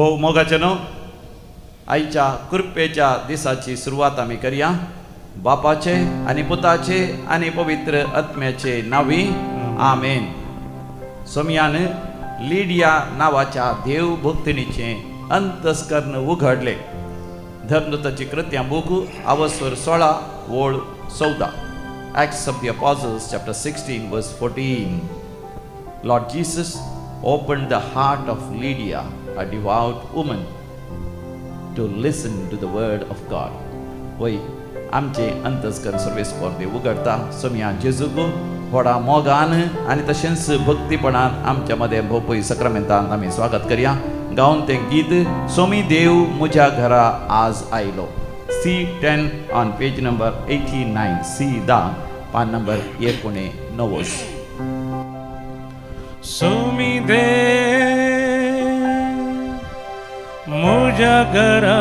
भोव मोगाचें न्हू आयच्या कृपेच्या दिसाची सुरवात आमी करया बापाचे आनी पुताचे आनी पवित्र आत्म्याचे नांवी आमेन। सोमयान लिडिया नांवाच्या देव भक्तिणीचें अंतस्कर्ण उघडलें। धर्मदूताची कृत्यां बूक आवसर 16 वळ 14, Acts of the Apostles chapter 16 verse 14. Lord Jesus opened the heart of Lydia, a devout woman, to listen to the word of God. वय आमचे अंतस्कर्ण सर्वेस पोरदे उगडता। सोमया जेजूक व्हडा मोगान आनी तशेंच भक्तीपणान आमच्या मदें भोवपी सक्रामेंतान आमी स्वागत करया। गावन तें गीत सोमी देव म्हज्या घरा आज आयलो, C10 on page number 89, C10 पान नंबर 89। सोमी देव म्हज्या घरा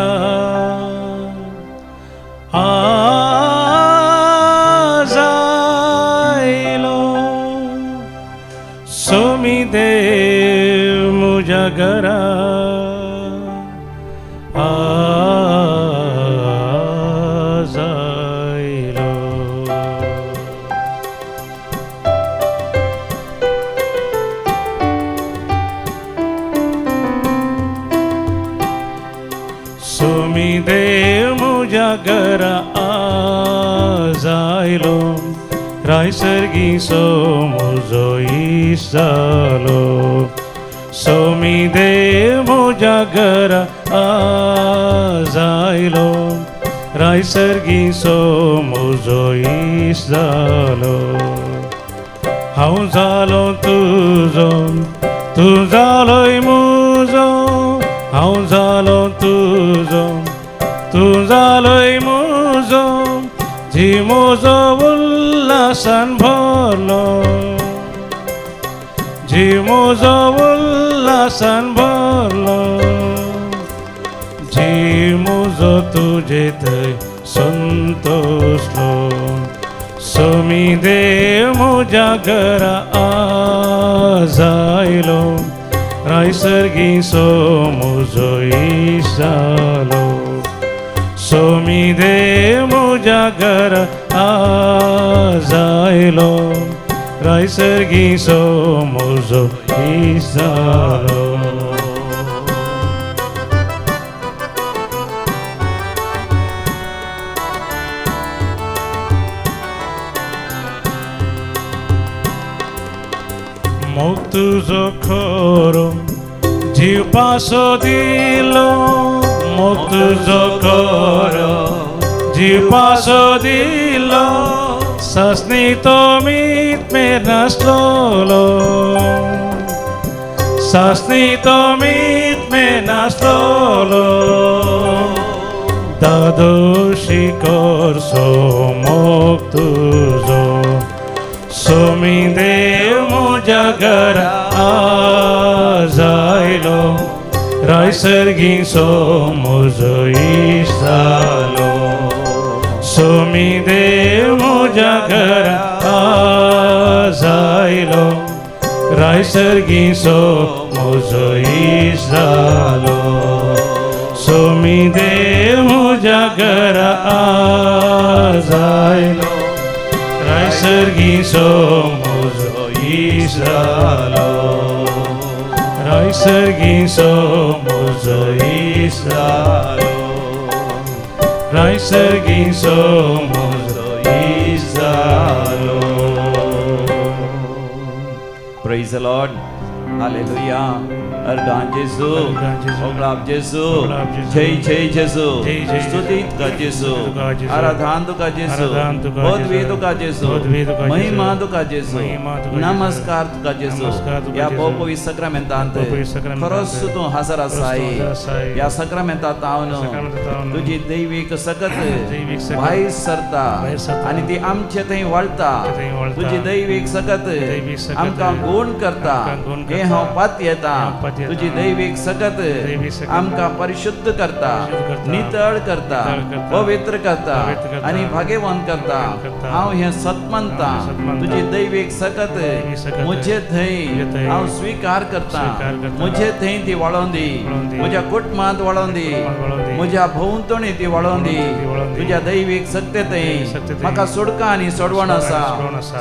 आज आयलो, सोमी देव म्हज्या घरा आज आयलो। सोमी देव म्हज्या घरा आज आयलो, रायसर्गी सो म्हजो इश्ट जालो। सोमी देव म्हज्या घरा आज आयलो, रायसर्गी सो म्हजो इश्ट जालो। हांव जालो तुजो, तूं जालोय म्हजो, हांव जालो तुजो, तूं जालोय म्हजो, जी म्हजो उल्हासान भरलो, जी म्हजो उल्हासान भरलो, जी म्हजो तुजे थंय संतोषलो। सोमी देव म्हज्या घरा आज आयलो, रायसर्गी सो म्हजो इश्ट जालो। सोमी देव म्हज्या घरा आज आयलो, रायसर्गी सो म्हजो इश्ट जालो। मोग तुजो खरो जीव पासो दिलो, मोग तुजो खरो जीव पासो दिलो, सासनी तो मीत मेर नासलोलो, सासनी तो मीत मेर नासलोलो। दादोशी करसो मोग तुजो, सोमी देव म्हज्या घरा आज आयलो, रायसर्गी सो म्हजो इश्ट जालो। सोमी देव म्हज्या घरा आज आयलो, रायसर्गी सो म्हजो इश्ट जालो। सोमी देव म्हज्या घरा आज आयलो, रायसर्गी सो म्हजो इश्ट जालो, रायसर्गी सो म्हजो इश्ट जालो, रायसर्गी सो म्हजो इश्ट जालो। Praise the Lord. Hallelujah. Organ जेजू, ओगलाब जेजू, जय जय जेजू, स्तुति तुका जेजू, आराधन तुका जेजू, पदवी तुका जेजू, महिमा तुका जेजू, नमस्कार तुका जेजू। ह्या भोवपवी सक्रामेंतांत खरोच तूं हजर आसाय। ह्या सक्रामेंतांत हांव तुजी दैवीक सकत भायर सरता आनी ती आमचे थंय वळटा। तुजी दैवीक सकत आमकां गुण करता हें हांव पातयेता। तुजी दैवीक सकत आमकां परिशुद्ध करता, नितळ करता, पवित्र करता आनी भाग्यवंत करता। हांव हें सत मानता। तुजी दैवीक सकत म्हजे थंय हांव स्विकार करता। म्हजे थंय ती वाळोवन दी, म्हज्या कुटुंबांत वाळोवन दी, म्हज्या भोंवतणी ती वाळोवन दी। तुज्या दैवीक शक्ते थंय म्हाका सुडका आनी सोडवण आसा।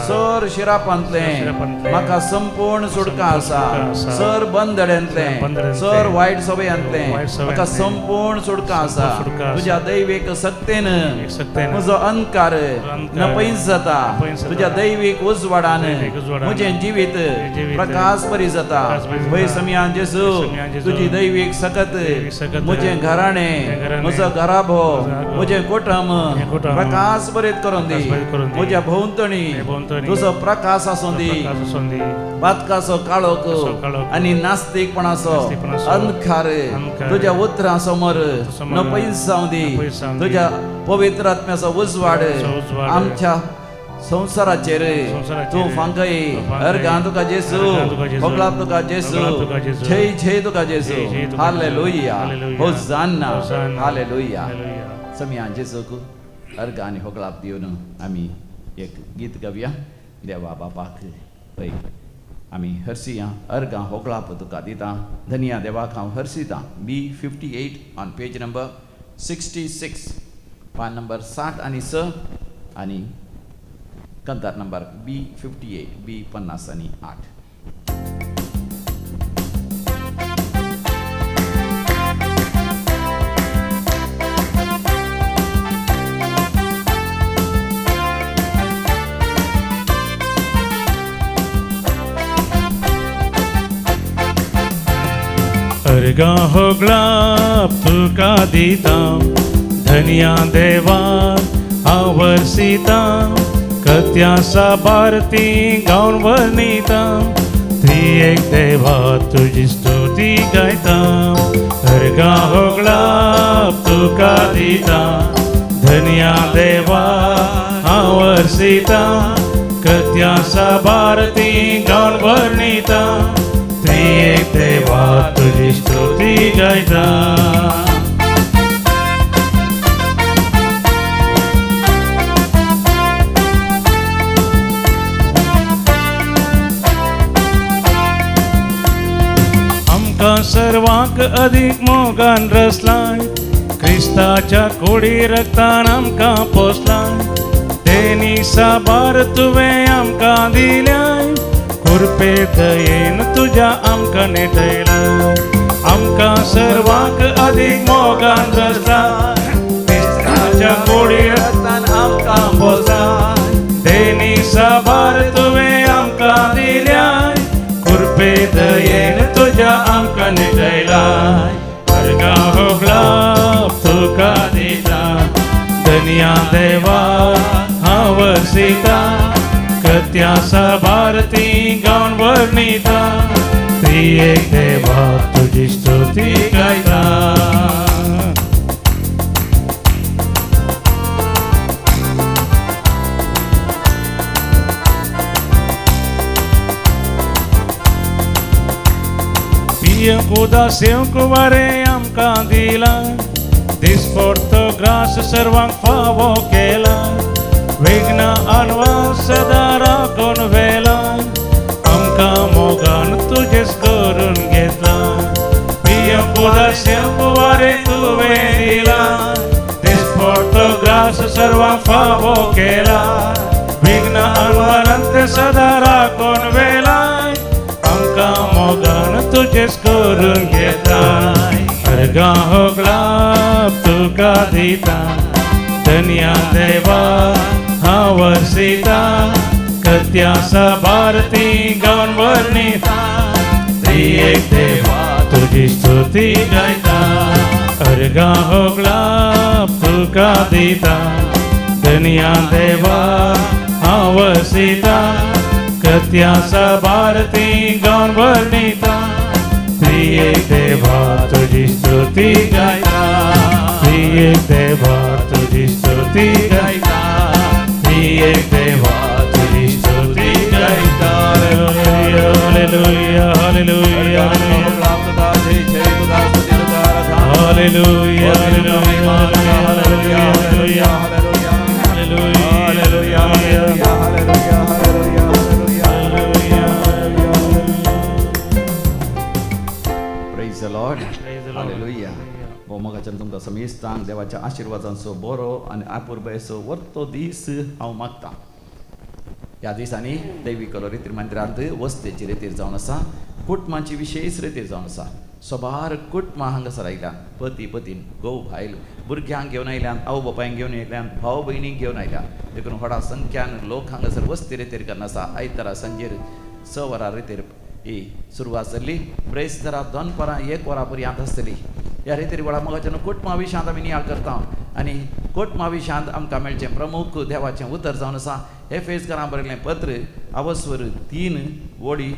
सर शिरापांतलें म्हाका संपूर्ण सुडका आसा। सर बंदड्यांतलें, सर वायट सवयांतलें म्हाका संपूर्ण सुडका आसा। तुज्या दैवीक शक्तेन म्हजो अंधकार नपयस जाता। तुज्या दैवीक उजवाडान म्हजें जिवीत प्रकाश परी जाता। भंय समयान जेजू तुजी दैवीक सकत म्हजें घराणें, म्हजो घराबो, म्हजें कुटुंब प्रकाश बरीत करून दी। म्हज्या भोंवतणी तुजो प्रकाश आसूं दी। पातकाचो काळोख आनी नास्तिकपणाचो अंधकार तुज्या उतरां समोर नपयस जावं दी। तुज्या पवित्र आत्म्याचो उजवाड आमच्या संवसाराचेर तूं फांकय। अर्गां तुका जेजू, होगळाप तुका जेजू, जय जय तुका जेजू। Hallelujah, होजान्ना, hallelujah. समया जेजूक अर्गां आनी होगळाप दिवन आमी एक गीत गावया। देवा बापाक पळय आमी हरसिया अर्गां होगळाप तुका दिता। धनिया देवाक हांव हरसिता। B58 on page number 66, पान नंबर 60 आनी 6 आनी कंतार नंबर B58, B50 आनी 8। अर्गां होगळाप तुका दिता, धनिया देवा हांव वर्सिता। कथ्या साबार ती गावन वर्णिता, त्रिएक देवा तुजी स्तुती गायता। अर्गां होगळाप तुका दिता, धनिया देवा हांव वर्सिता। कथ्या साबार ती गावन वर्णिता, त्रिएक देवा तुजी स्तुती गायता। आमकां सर्वांक अदीक मोगान रसलाय, क्रिस्ताच्या कोडी रक्तान आमकां पोसलाय। तेनी साबार तुवें आमकां दिल्याय, कृपे दयेन तुज्या आमकां नेटयलाय। आमकां सर्वांक अदीक मोगान रसलाय, क्रिस्ताच्या कोडी रक्तान आमकां पोसलाय। तेनी साबार तुवें आमकां दिल्याय, कृपे दयेन तुज्या आमकां नेटयलाय। अर्गां होगळाप तुका दिता, धनिया देवा हांव वर्सिता। कथ्या साबार ती गावन वर्णिता, त्रिएक देवा तुजी स्तुती गायता। पियेवंक उदक सेवंक वारें आमकां दिलां, दिसपडतो ग्रास सर्वांक फावो केला। विघ्न आनवा सदां राखून व्हेला, आमकां मोगान तुजेच करून घेतला। पियेवंक उदक सेवंक वारें तुवें दिलां, दिसपडतो ग्रास सर्वांक फावो केला। विघ्न आनवारांत सदां राखून व्हेला, आमकां मोगान तुजेच करून घेतला। अर्गां होगळाप तुका दिता, धनिया देवा हांव वर्सिता। कथ्या साबार ती गावन वर्णिता, त्रिएक देवा तुजी स्तुती गायता। अर्गां होगळाप तुका दिता, धनिया देवा हांव वर्सिता। कथ्या साबार ती गावन वर्णिता, त्रिएक देवा तुजी स्तुती गायता। त्रिएक देवा तुजी स्तुती गायता, त्रिएक देवा तुजी स्तुती गायता। Hallelujah, hallelujah, hallelujah. Hallelujah, hallelujah, hallelujah, hallelujah, hallelujah, hallelujah. Praise the Lord. Hallelujah. मोगाच्यान तुमकां समेस्तांक देवाच्या आशिर्वादांचो बरो आनी आपुरबायेचो वर्तो दीस हांव मागतां. ह्या दिसांनी दैवी कलो रेतीर मंदिरांत वस्तेची रेतीर जावन आसा, कुटुंबाची विशेश रेतीर जावन आसा. सबार कुटुंबां हांगासर आयल्यान, पती पतीन, घोव बायल, भुरग्यांक घेवन आयल्यान, आवय बापायक घेवन आयल्यान, भाव भयणीक घेवन आयल्यान. देखून व्हडा संख्यान लोक हांगासर वस्ती रेतीर करून आसा. आयतारा सांजेर 6 वरां रेतीर ही सुरवात जाल्ली. ब्रेस्तारा दनपारां 1 वरां पर्यंत आसतली. ह्या रेतीर वेळा मोगाच्यान कुटुंबा विशयांत आमी नियाळ करता आनी कुटुंबा विशयांत आमकां मेळचें प्रमुख देवाचें उतर जावन आसा. एफेसकारां बरयल्लें पत्र अवस्वर 3 वळी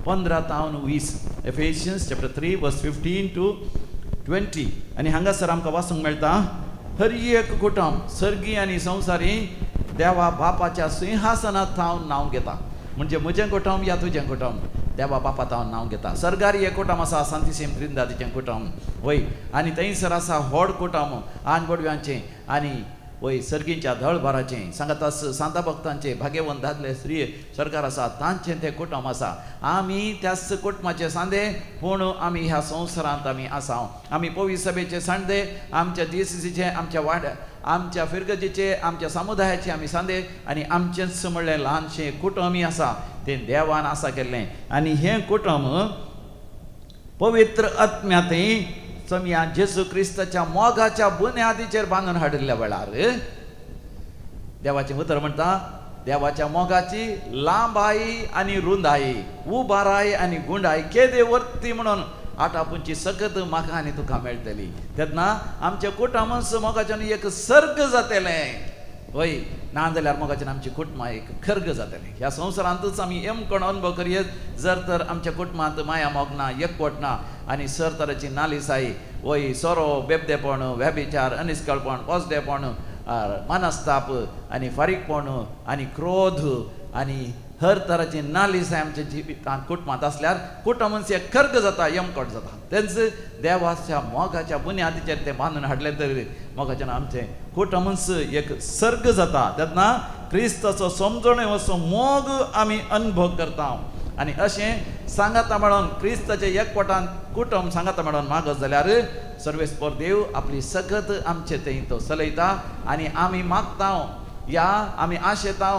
15 तावन 20, Ephesians chapter 3 verse 15 to 20. आनी हांगासर आमकां वाचूंक मेळटा, हर एक कुटुंब सर्गी आनी संवसारी देवा बापाच्या सिंहासनात थावन नांव घेता. म्हणजे म्हजें कुटुंब या तुजें कुटुंब देवा बापा तावन नांव घेता. सरकारी एक कुटुंब आसा सांतिसीम त्रिंदादीचें कुटुंब वय, आनी थंयसर आसा व्हड कुटुंब आन बोडव्यांचें आनी वय सर्गीच्या धळभाराचें सांगाता सांता भक्तांचे भाग्यवंत दादले स्त्री सरकार आसा तांचें तें कुटुंब आसा. आमी त्याच कुटुंबाचे सांदे, पूण आमी ह्या संवसारांत आमी आसा. आमी पवी सभेचे सांदे, आमच्या जीसीसीचे, आमच्या वाड्या, आमच्या फिरगजीचे, आमच्या समुदायाचे आमी सांदे आनी आमचेंच म्हणलें ल्हानशें कुटुंबी आसा तें देवान आसा केल्लें. आनी हें कुटुंब पवित्र आत्म्यांतय चमया जेजू क्रिस्ताच्या मोगाच्या बुन्यादीचेर बांदून हाडिल्ल्या वेळार देवाचें उतर म्हणटा, देवाच्या मोगाची लांबाई आनी रुंदाई, उबाराय आनी गुंडाय केदे वर्ती म्हणून आटापुंची सकत म्हाका आनी तुका मेळटली. तेन्ना आमच्या कुटुंबांत मोगाच्यान एक सर्ग जातलें वय, ना जाल्यार मोगाच्यान आमची कुटुंबां एक खर्ग जातलें. ह्या संवसारांतूच आमी एमकोण अनुभव करयेत जर तर आमच्या कुटुंबांत माया मोग ना, एकवट ना आनी सर तराची नालिसाई वय, सोरो, बेबदेपण, व्यभिचार, अनिस्कळपण, पोसडेपण, मनस्ताप आनी फारीकपण आनी क्रोध आनी हर तराची नालिसाय आमच्या जिवितांत कुटुंबांत आसल्यार कुटुंबांत एक खर्ग जाता, यमकोट जाता. तेंच देवाच्या मोगाच्या बुन्यादीचेर तें बांदून हाडलें तर मोगाच्यान आमचें कुटुंबांत एक सर्ग जाता. तेन्ना क्रिस्ताचो समजणे असो मोग आमी अनुभव करता आनी अशें सांगाता मेळोन क्रिस्ताचे एकवटान कुटुंब सांगाता मेळोन मागत जाल्यार सर्वेस्पर देव आपली सकत आमचे थंय तो चलयता आनी आमी मागता या आमी आशेता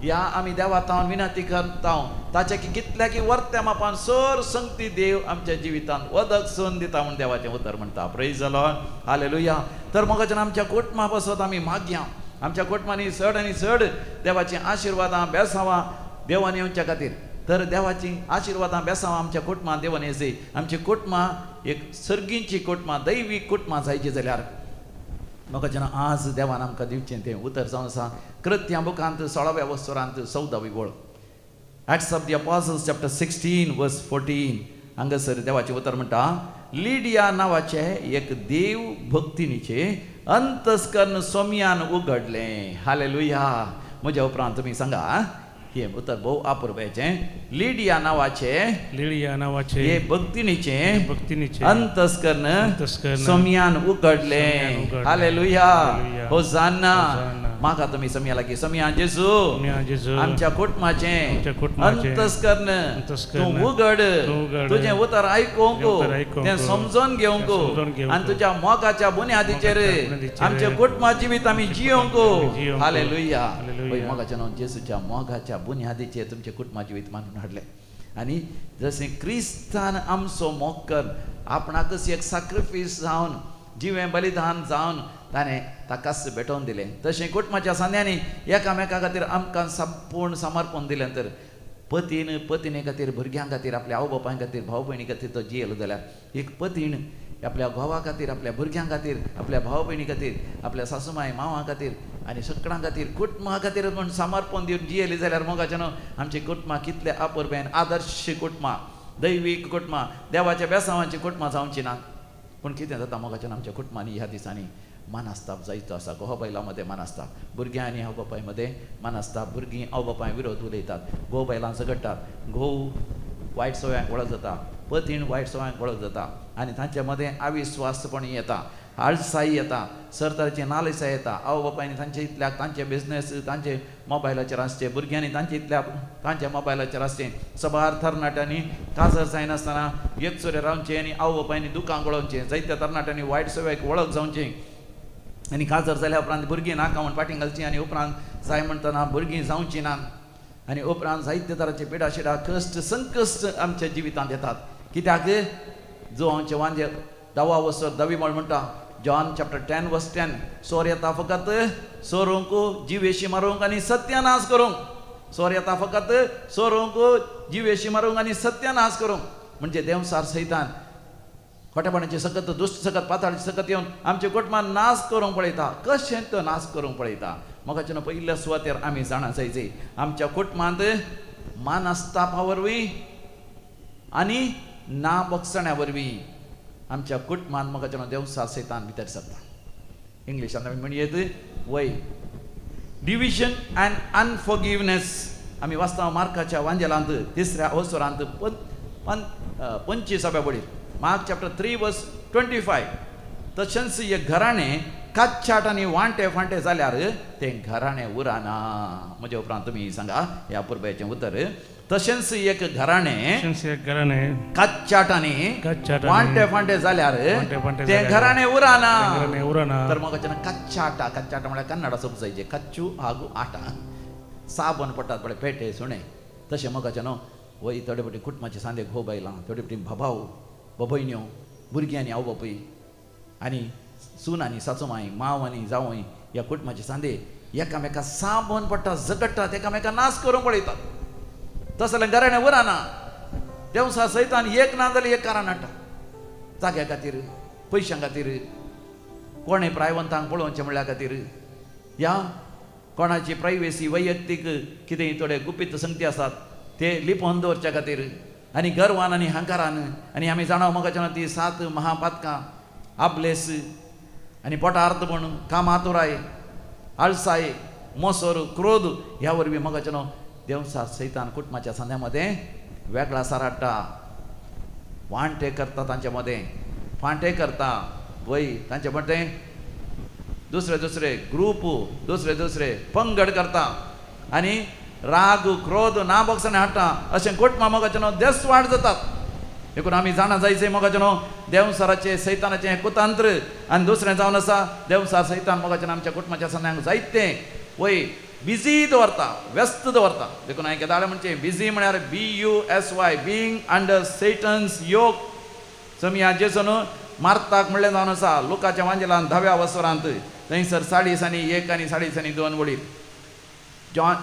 या आमी देवा तावन विनंती करता ताचे की कितल्या की वर्त्या मापान सर संगती देव आमच्या जिवितांत वदक सून दिता म्हूण देवाचें उतर म्हणटा. Praise the Lord, hallelujah. तर मोगाच्यान आमच्या कुटुंबा पासत आमी मागया. आमच्या कुटुंबांनी चड आनी चड देवाचीं आशिर्वादां बेसावां देवान येवच्या खातीर. तर देवाचीं आशिर्वादां बेसावां आमच्या कुटुंबां देवान येवची. आमची कुटुंबां एक सर्गींची कुटुंबां, दैवीक कुटुंबां जायची जाल्यार मोगाच्यान आज देवान आमकां दिवचें तें उतर जावन आसा कृत्यां बुकांत 16व्या वस्तुरांत 14वी वळ, Acts of the Apostles chapter 16 verse 14. हांगासर देवाचें उतर म्हणटा, लिडिया नांवाचे एक देव भक्तिनीचे अंतस्कर्ण सोम्यान उगडलें. हालेलुया. म्हज्या उपरांत तुमी सांगा हें उतर भोव आपुरबायेचें. लिडिया नांवाचे, लिडिया नांवाचे हे भक्तिनीचें, भक्तिनीचें अंतस्कर्ण सोम्यान उगडलें. हालेलुया. होजान्ना. म्हाका तुमी सम्या लागीं सम्या जेजू, आमच्या कुटुंबाचें अंतस्कर्ण तूं उगड, तुजें उतर आयकूंक, तें समजून घेवंक आनी तुज्या मोगाच्या बुन्यादीचेर आमच्या कुटुंबा जिवीत आमी जियोंक. हालेलुया. मोगाच्या नांव जेजूच्या मोगाच्या बुन्यादीचेर तुमच्या कुटुंबा जिवीत मानून हाडलें. आनी जशें क्रिस्तान आमचो मोग कर आपणाकच एक साक्रिफीस जावन जिवें बलिदान जावन ताणें ताकाच भेटोवन दिलें, तशें कुटुंबाच्या सांद्यांनी एकामेका खातीर आमकां संपूर्ण समर्पण दिलें. तर पतीन पतिने खातीर, भुरग्यां खातीर, आपल्या आवय बापाय खातीर, भाव भयणी खातीर तो जियेलो जाल्यार एक पतीण आपल्या घोवा खातीर, आपल्या भुरग्यां खातीर, आपल्या भाव भयणी खातीर, आपल्या सासूमाय मावा खातीर आनी सगळ्यां खातीर कुटुंबा खातीर म्हूण समर्पण दिवन जियेली जाल्यार मोगाच्यान आमची कुटुंबां कितले आपुरबेन आदर्श कुटुंबां, दैवीक कुटुंबां, देवाच्या बेसांवाची कुटुंबां जावची ना. पूण कितें जाता मोगाच्यान आमच्या कुटुंबांनी ह्या दिसांनी मानास्ताप जायतो आसा. घोव बायलां मदें मानास्ताप, भुरग्यां आनी आवय बापाय मदें मानास्ताप, भुरगीं आवय बापाय विरोध उलयतात, घोव बायलां झगडटात, घोव वायट सवयांक वळख जाता, पतीण वायट सवयांक वळख जाता आनी तांचे मदें अविस्वासपण येता, आळसाय येता, सरतराची नालिसाय येता. आवय बापायनी तांचे इतल्याक तांचे बिजनेस तांचे मोबायलाचेर आसचे, भुरग्यांनी तांचे इतल्या तांच्या मोबायलाचेर आसचें. सबार तरणाट्यांनी काजर जायनासतना एकसुरे रावचें आनी आवय बापायनी दुकां गळोवचें. जायत्या तरणाट्यांनी वायट सवयेक वळख जावचें आनी काजर जाल्या उपरांत भुरगीं नाका म्हूण फाटीं घालचीं आनी उपरांत जाय म्हणटना भुरगीं जावचीं ना आनी उपरांत जायते तरांचे पिडाशिडा कश्ट संकश्ट आमच्या जिवितांत येतात. कित्याक जो आमचे वांजे दवा वसर दवी मळ म्हणटा जॉन चॅप्टर 10 वर्स 10, सोर येता फकत सोरूंक, जिवेशी मारूंक आनी सत्यानाश करूंक. सोर येता फकत सोरूंक, जिवेशी मारूंक आनी सत्यानाश करूंक. म्हणजे देवसार सैतान खोटेपणाची सकत, दुश्ट सकत, पाताळाची सकत येवन आमचे कुटुंबान नाश करूंक पळयता. कशें तो नाश करूंक पळयता मोगाचें पयल्या सुवातेर आमी जाणा जायचे आमच्या कुटुंबांत मानस्तापा वरवीं आनी ना बक्षण्या वरवीं आमच्या कुटुंबान मोगाचें देवसार सैतान भितर सरता. इंग्लिशांत आमी म्हणयेत वय डिविजन अँड अनफॉरगिवनेस. आमी वाचता मार्काच्या वांजेलांत तिसऱ्या अवसरांत 25व्या वडीर, मार्क चॅप्टर 3 वर्स 25. तशेंच एक घराणें काचाट आनी वांटे फांटे जाल्यार तें घराणें उराना. म्हज्या उपरांत तुमी सांगा ह्या पुर्ब्याचें उतर. तशेंच एक घराणें काचाट आनी वांटे फांटे जाल्यार तें घराणें उराना. तर म्हाका कच्चाटा, कच्चाटा म्हळ्यार कन्नडा समजायचें कच्चू हागू आटा, साबण पडटात पळय पेटे सुणे, तशें मोगाचें न्हू वय थोडे फावटी कुटुंबाचे सांदे घोव बायलां, थोडे फावटी भाव भयण्यो, भुरग्यांनी आवय बापूय आनी सून आनी सासुमाय, माव आनी जावय, ह्या कुटुंबाचे सांदे एकामेका साबण पडटा, झगडटात, एकामेका नाश करूंक पळयतात. तसलें घराणें उराना. देवसा सैतान एक ना जाल्यार एक कारण हाडटा, जाग्या खातीर, पयशां खातीर, कोणें प्रायवंतांक पळोवचें म्हणल्या खातीर, ह्या कोणाची प्रायवेसी वैयक्तीक कितेंय थोडे गुपीत संगती आसात ते लिपोवन दवरच्या खातीर आनी गर्वान आनी हंकारान. आनी आमी जाणा मोगाच्या ती 7 महापातकां, आबलेस आनी पोटार्थ म्हण, कामातुराय, आळसाय, मोसर, क्रोध, ह्या वरवीं मोगाच्या न्हू देवसा सैतान कुटुंबाच्या सांद्या मदें वेगळा साराडटा, वांटे करता तांचे मदें, फांटे करता वय तांचे मदें दुसरे दुसरे ग्रूप, दुसरे दुसरे पंगड करता आनी राग, क्रोध, ना बक्षणें हाडटा. अशें कुटुंबां मोगाचें न्हू देसवाड जातात. देखून आमी जाणा जायचें मोगाचें न्हू देवसाराचें सैतानाचें कुतंत्र. आनी दुसरें जावन आसा देवसार सैतान मोगाचें आमच्या कुटुंबाच्या सांद्यांक जायतें वय बिजी दवरता, व्यस्त दवरता. देखून हांवें केदाळे म्हणचें बिजी म्हळ्यार BUSY, being under Satan's yoke. समया जेजून मार्ताक म्हणलें जावन आसा लुकाच्या वांजेलान 10व्या वसरांत थंयसर 40 आनी 1 आनी 40 आनी 2 वडील, John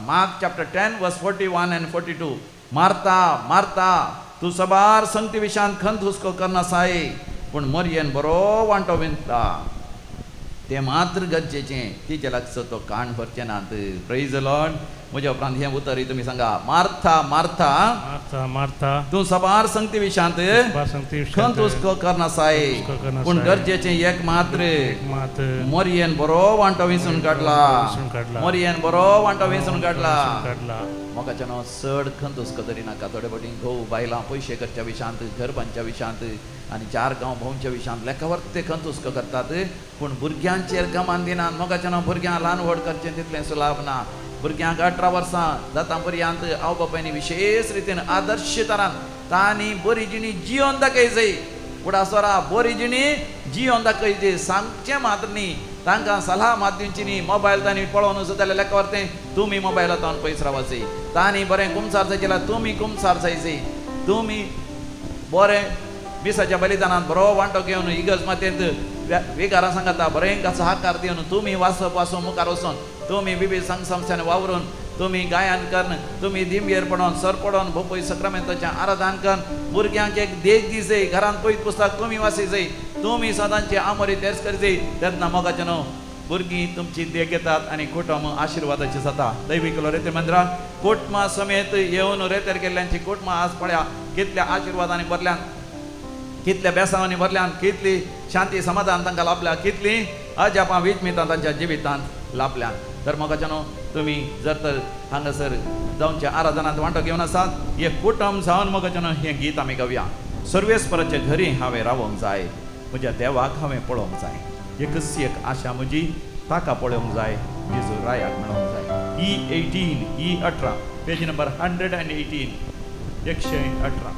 Mark chapter 10 verse 41 and 42. Martha Martha तूं सबार संगती विशांत खंत हुस्को करनासाय, पूण मरयेन बरो वांटो विंतता तें मात्र गरजेचें, तिचे लागसर तो काण भरचें नात. Praise the Lord. म्हज्या उपरांत हें उतर तुमी सांगा, मार्था मार्था मार्था मार्था तूं सबार संगती विशांत खंत हुस्को करनासाय, पूण गरजेचें एक मात्र, मरयेन बरो वांटो विंचून काडला, मरयेन बरो वांटो विंचून काडला. मोगाचें न्हू चड खंत हुस्को तरी नाका. थोडे फावटी घोव बायलां पयशे करच्या विशांत, घर बांदच्या विशांत आनी 4 गांव भोंवच्या विशांत लेखावर ते खंत हुस्को करतात, पूण भुरग्यांचेर गमान दिनात. मोगाचें न्हू भुरग्यांक ल्हान व्हड करचें तितलें सुलाभ ना. भुरग्यांक 18 वर्सां जाता पर्यंत आवय बापायनी विशेष रितीन आदर्श तरान तांणी बरी जिणी जियोन दाखय जाय. फुडासरा बरी जिणी जियोन दाखय जाय, सांगचें मात्र न्ही, तांकां सलाह मात दिवची न्ही. मोबायल तांणी पळोवन सुद्दां जाल्यार लेखावर तें तुमी मोबायला तावन पयस रावाचें, तांणी बरें कुमसार जाय जाल्यार तुमी कुमसार जायचे, तुमी बरें मिसाच्या बलिदानान बरो वांटो घेवन इगर्ज मातयेंत विकारां सांगता बरें सहाकार दिवन तुमी वाचप वाचून मुखार वचून तुमी विविध संघ संस्थांनी वावरून तुमी गायन करून तुमी दिमयेर पडोन सर पडोन भोपय सक्रामेंताचें आराधन करून भुरग्यांक एक देख दिसय, घरांत पयत पुस्तक तुमी वाचयजय, तुमी सदांचे आमोरी तेर्स करजय. तेन्ना मोगाचें न्हू भुरगीं तुमची देख घेतात आनी कुटुंब आशिर्वादाची जाता. दैवीक रेते मंदिरान कुटुंबा समेत येवन रेतेर केल्ल्यांची कुटुंबां आज पळया कितल्या आशिर्वादांनी भरल्यान, कितल्या बेसांवांनी भरल्यान, कितली शांती समाधान तांकां लाभल्या, कितली अजापां विजमितां तांच्या जिवितांत लाभल्यान. तर मोगाचें न्हू तुमी जर तर हांगासर जावच्या आराधनांत वांटो घेवन आसात, हे कुटुंब जावन मोगाचें न्हू हें गीत आमी गावया. सर्वेस्पराच्या घरी हांवें रावोंक जाय, म्हज्या देवाक हांवें पळोवंक जाय. एकच एक आशा म्हजी, ताका पळोवंक जाय, जेजू रायाक मेळोवंक जाय. E18 E18 page number 118 118.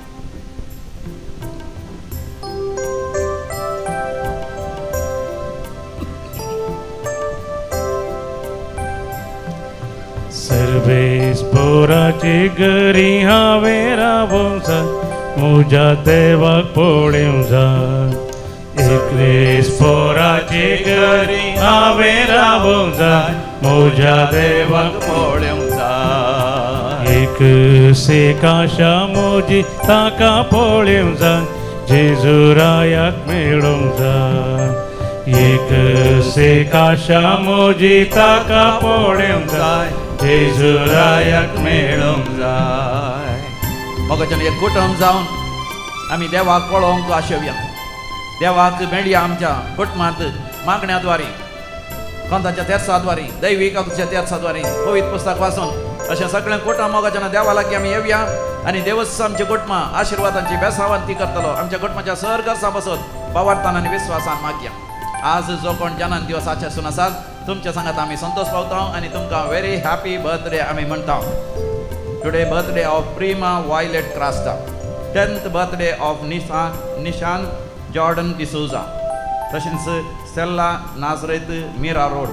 सर्वेस्पोराचे घरी हांवें रावोंक जाय, म्हज्या देवाक पळोवंक जाय. एकलेस्पोराचे घरी हांवें रावोंक जाय, म्हज्या देवाक पळोवंक जाय. एक आशा म्हजी, ताका पळोवंक जाय, जेजू रायाक मेळोवंक जाय. एक आशा म्हजी, ताका पळोवंक जाय, जेजू रायाक मेळोवंक जाय. मोगाच्यान एक कुटुंब जावन आमी देवाक पळोवंक आशेवया, देवाक मेळया आमच्या कुटुंबांत मागण्या द्वारे, कोंताच्या तेर्साद्वारे, दैवीक तेर्साद्वारे, पवित्र पुस्तक वाचून अशें सगळें कुटुंब मोगाच्यान देवा लागीं आमी येवया आनी देवच आमच्या कुटुंबां आशिर्वादांची बेसावंती करतलो. आमच्या कुटुंबाच्या सर गरजां बसत बावार्थान आनी विस्वासान मागया. आज जो कोण जनान दिवस आचरसून आसात तुमच्या सांगात आमी संतोष पावता आनी तुमकां व्हेरी हॅपी बर्थडे आमी म्हणटा. Today birthday of Prima Violet Crasta, 10th birthday of Nishan Jordan D'Souza, तशेंच Stella Nazareth Mira road,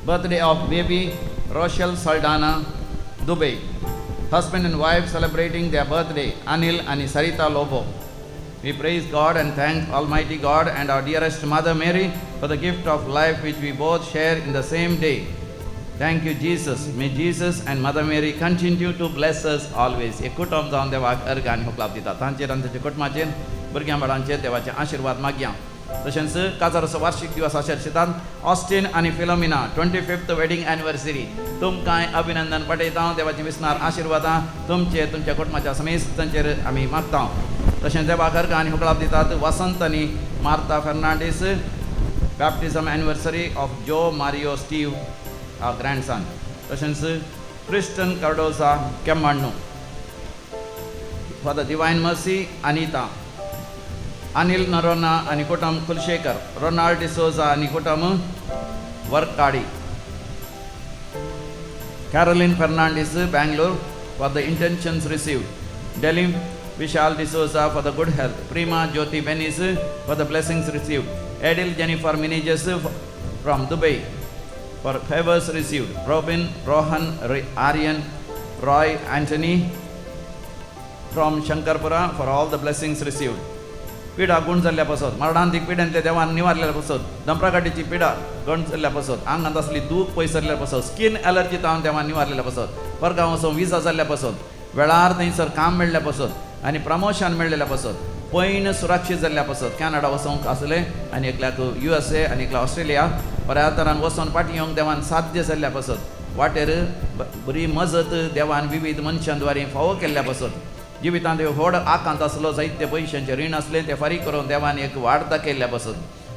birthday of baby Rochelle Saldanha Dubai, husband and wife celebrating their birthday Anil आनी Sarita Lobo. We praise God and thank Almighty God and our dearest Mother Mary for the gift of life which we both share in the same day. Thank you, Jesus. May Jesus and Mother Mary continue to bless us always. एक कुटुंब जावन देवाक अर्घ आनी होकलाप दिता. तांचेर आनी तांच्या कुटुंबाचेर, भुरग्यां बाळांचेर देवाचे आशिर्वाद मागया. तशेंच काजाराचो वार्षिक दिवस आचरितात ऑस्टिन आनी फिलोमिना 25th wedding anniversary. तुमकांय अभिनंदन पाठयता. देवाचे विसनार आशिर्वादां तुमचे तुमच्या कुटुंबाच्या समेस्तांचेर आमी मागता. तशेंच देवाक अर्घ आनी होकलाप दितात वसंत आनी Martha Fernandes, baptism anniversary of Joe Mario Steve our grandson. तशेंच Kristen Cardoza Kemmannu for the divine mercy Anita, Anil Noronha आनी कुटुंब कुलशेखर, रोनाल्ड डिसोजा आनी कुटुंब Varkady, Caroline Fernandes Bangalore for the intentions received, Delim Vishal D'Souza for the good health, Prima Jyoti Venice for the blessings received, Edil Jennifer Menezes from Dubai for favors received, Robin, Rohan, Aryan, Roy, Anthony from Shankarpura for all the blessings received. पिडा गुण जाल्ल्या पासत, मरणांतीक पिड्यांतले देवान निवारलेल्या पासत, दंपरागाडीची पिडा गण जाल्ल्या पासत, आंगांत आसली दूख पयस जाल्ल्या पासत, स्कीन एलर्जी तावन देवान निवारलेल्या पासत, परगांव वचून विजा जाल्ल्या पासत, वेळार थंयसर काम मेळ्ळ्या पासत आनी प्रमोशन मेळ्ळेल्या पासत, पैन सुरक्षीत जाल्ल्या पासत, कॅनडा वचोंक आसले आनी एकल्याक USA आनी एकल्या ऑस्ट्रेलिया बऱ्या तरान वचोन फाटीं येवंक देवान साध्य जाल्ल्या पासत, वाटेर बरी मजत देवान विविध मनशां फावो केल्ल्या पासत, जिवितांत व्हड आकांत आसलो, जायते पयशांचें रीण आसलें तें फारीक करून देवान एक वाड दाखयल्ल्या पासत,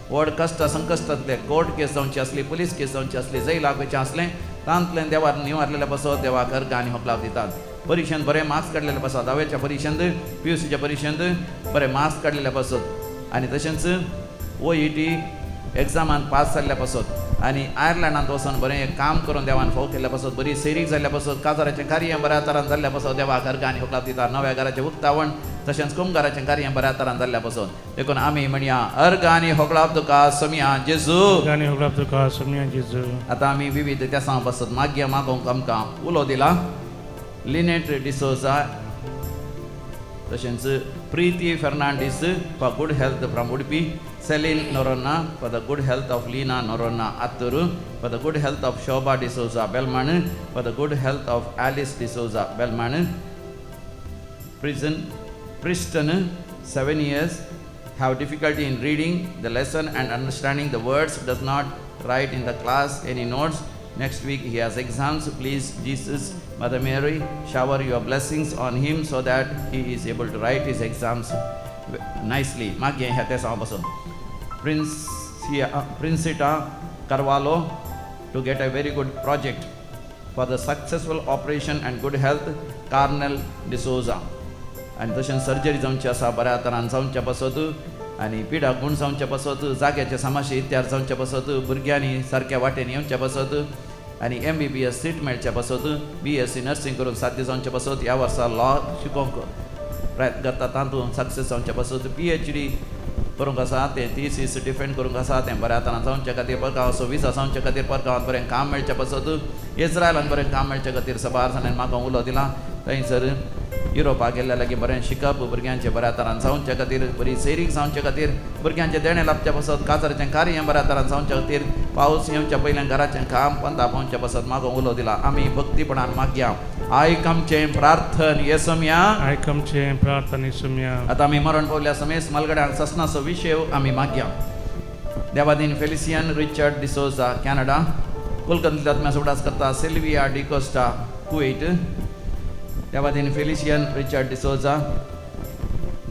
व्हड कश्ट संकश्टांतले कोर्ट केस जावची आसली, पुलीस केस जावची आसली, जैलाक वयचें आसलें तांतल्यान देवान निवारलेल्या पासत देवाक अर्घ आनी होकलाप दितात. परिक्षेंत बरे मार्क्स काडलेले पासत, धावेच्या परिक्षेंत, PUCच्या परिक्षेंत बरे मार्क्स काडलेले पासत आनी तशेंच OET एग्जामान पास जाल्ल्या पासत आनी आयर्लंडांत वचून बरें काम करून देवान फाव केल्ल्या पासत, बरी सेरीक जाल्ल्या पासत, काजाराचें कार्य बऱ्या तरान जाल्ल्या पासत देवाक अर्घ आनी होकलाप दितात. नव्या घराचें उक्तावण तशेंच कुमगाराचें कार्य बऱ्या तरान जाल्ल्या पासत. देखून आमी म्हणया अर्घ आनी होकलाप तुका समिया जेजू, आनी होकलाप तुका समिया जेजू. आतां आमी विविध तेसां पासत मागया मागोवंक आमकां उलो दिला. लिनेट डिसोजा तशेंच Preeti Fernandes for good health from Udupi, Celine Noronha for the good health of Leena Noronha Attur, for the good health of Shobha D'Souza Belman, for the good health of Alice D'Souza Belman. Priston 7 years, have difficulty in reading the lesson and understanding the words, does not write in the class any notes. Next week he has exams. Please Jesus, Mother Mary, shower your blessings on him so that he is able to write his exams nicely. मागीर ह्या तेसांव पासून Princita Carvalho to get a very good project for the successful operation and good health, Carnel D'Souza. आनी तशेंच surgery जावची आसा बऱ्या तरान जावच्या पासत आनी पिडा गूण जावच्या पासत जाग्याचे सामाशे इत्यार जावच्या पासत भुरग्यांनी सारक्या वाटेन येवच्या पासत आनी MBBS seat मेळच्या पासत BSc nursing करून साध्य जावच्या पासत ह्या वर्सा लॉ शिकोवंक प्रयत्न करता तातूंत सक्सेस जावच्या पासत PhD करूंक आसा तें थीसीस डिफेंड करूंक आसा तें बऱ्या तरान जावच्या खातीर परगांवाचो विजा जावच्या खातीर परगांवांत बरें काम मेळच्या पासत इस्रायलान बरें काम मेळच्या खातीर सबार जाणांनी म्हाका उलो दिला थंयसर युरोपाक गेल्ल्या लागीं बरें शिकप भुरग्यांचें बऱ्या तरान जावच्या खातीर बरी सैरीक जावच्या खातीर भुरग्यांचें देणें लाबच्या पासत काजाराचें कार्य बऱ्या तरान जावच्या खातीर पावस येवच्या पयल्यान घराचें काम पंदा पावच्या पासत म्हाका उलो दिला. आमी भक्तीपणान मागया आयक आमचें प्रार्थन येसम्या आयक आमचें प्रार्थन येसम्या. आतां आमी मरण पावल्या समेस मालगड्यांक ससनाचो विशय आमी मागया. देवादीन फेलिसियन रिचर्ड डिसोजा कॅनडा कोलकत्यांतल्या आत्म्या उडास करता सिल्विया डिकोस्टा कुवेट देवादीन फेलिसियन रिचर्ड डिसोजा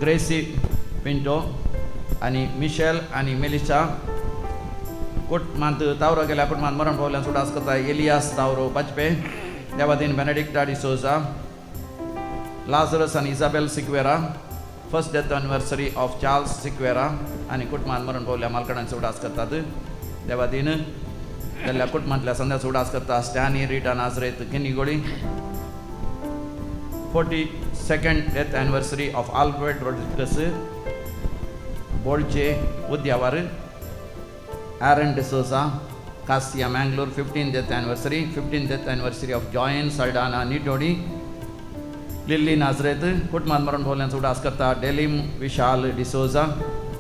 ग्रेसी पिंटो आनी मिशेल आनी मेलिशा कुटुंबांत तावरो गेल्या कुटुंबांत मरण पावल्यान उडास करता एलियास तावरो बाजपे देवादीन बेनेडिक्टा डिसोजा लाजरस आनी Isabel Sequeira first death anniversary of Charles Sequeira आनी कुटुंबांत मरण पावल्या मालकडांचो उडास करतात. देवादीन गेल्ल्या कुटुंबांतल्या संध्याचो उडास करता Stany Rita Nazareth Kinnigoli 42nd death anniversary of Alfred Rodrigues Bolche Udyavar Aaron D'Souza Cassia Mangalore 15th death anniversary 15th death anniversary of Joan Saldana Nitodi Lily Nazareth कुटुंबांत मरण पावल्यांचो उडास करता डेलिम विशाल डिसोजा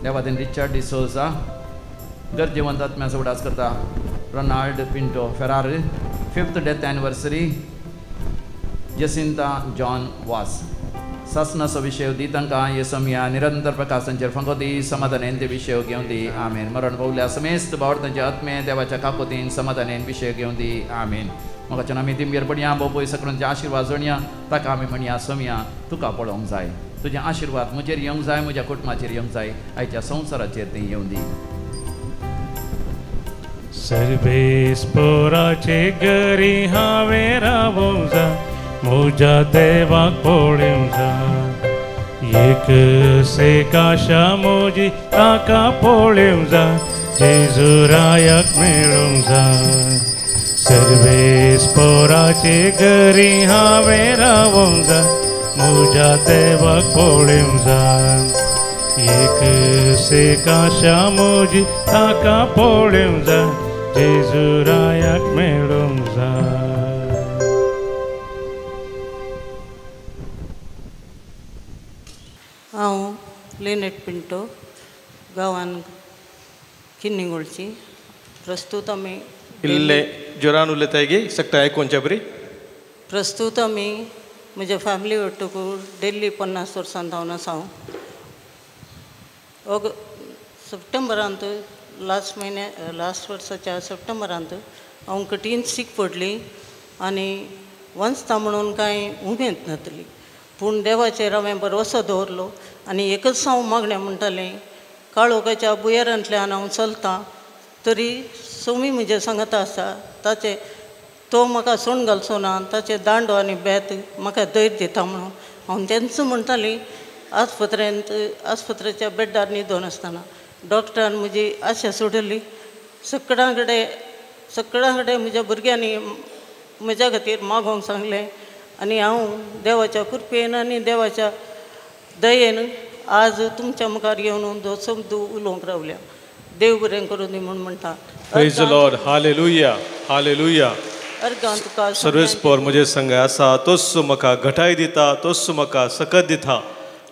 देवादीन रिचर्ड डिसोजा गरजेवंत आत्म्याचो उडास करता Ronald Pinto Ferrar 5th death anniversary Jacinta John Vaz सासनाचो विशय दी तांकां येसम्या निरंतर प्रकाशांचेर फांको दी समाधानेन ते विशय घेवन दी आमेन. मरण पावल्या समेस्त भावार्थांचे आत्मे देवाच्या काकोतीन समाधानेन विशय घेवन दी आमेन. म्हाका आमी तिमगेर पडया बोपय सगळ्यांचे आशिर्वाद जोडया ताका आमी म्हणया सोमया तुका पळोवंक जाय तुजे आशिर्वाद म्हजेर येवंक जाय म्हज्या कुटुंबाचेर येवंक जाय आयच्या संवसाराचेर तें येवं दी. सर्वेस्पोराचे घरी हांवें रावोंक जाय म्हज्या देवाक पळोवंक जाय एक सेकाशा म्हजी ताका पळोवंक जाय जेजुरायाक मेळोवंक जाय. सर्वेस्पोराचे घरी हांवें रावोंक जाय म्हज्या देवाक पळोवंक जाय एक सेकाशा म्हजी ताका पळोवंक जाय जेजुरायाक मेळोवंक जाय. हांव लिनेट पिंटो गांवान किन्निगोळची प्रस्तूत आमी इल्ले जोरान उलयताय गे सकता आयकोनच्या बरी. प्रस्तूत आमी म्हज्या फॅमिली वट्टूक डेल्ली 50 वर्सां धांवन आसा हांव. सप्टेंबरांत लास्ट म्हयन्या लास्ट वर्साच्या सप्टेंबरांत हांव कठीण सीक पडली आनी वंचता म्हणून कांय उमेद नातली पूण देवाचेर हांवें भरवसो दवरलो आनी एकच हांव मागणें म्हणटालें काळोखाच्या भुंयारांतल्यान हांव चलतां तरी सोमी म्हजें सांगता आसा ताचे तो म्हाका सोण घालचो ना ताचे दांडो आनी बेत म्हाका धैर्य दिता म्हणून हांव तेंच म्हणटालें. आस्पत्रेंत आस्पत्रेच्या बेड्डार न्हिदोन आसतना डॉक्टरान म्हजी आशा सोडली सगळ्यां कडेन म्हज्या भुरग्यांनी म्हज्या खातीर मागोवंक सांगलें आनी हांव देवाच्या कृपेन आनी देवाच्या दयेन आज तुमच्या मुखार येवन दोसम उलोवंक रावल्या. देव बरें करूं दी म्हूण म्हणटा. Praise the Lord. Hallelujah. Hallelujah. अर्गां तुका सर्वेस्पोर म्हजे संग आसा तोच म्हाका घटाय दिता तोच म्हाका सकत दिता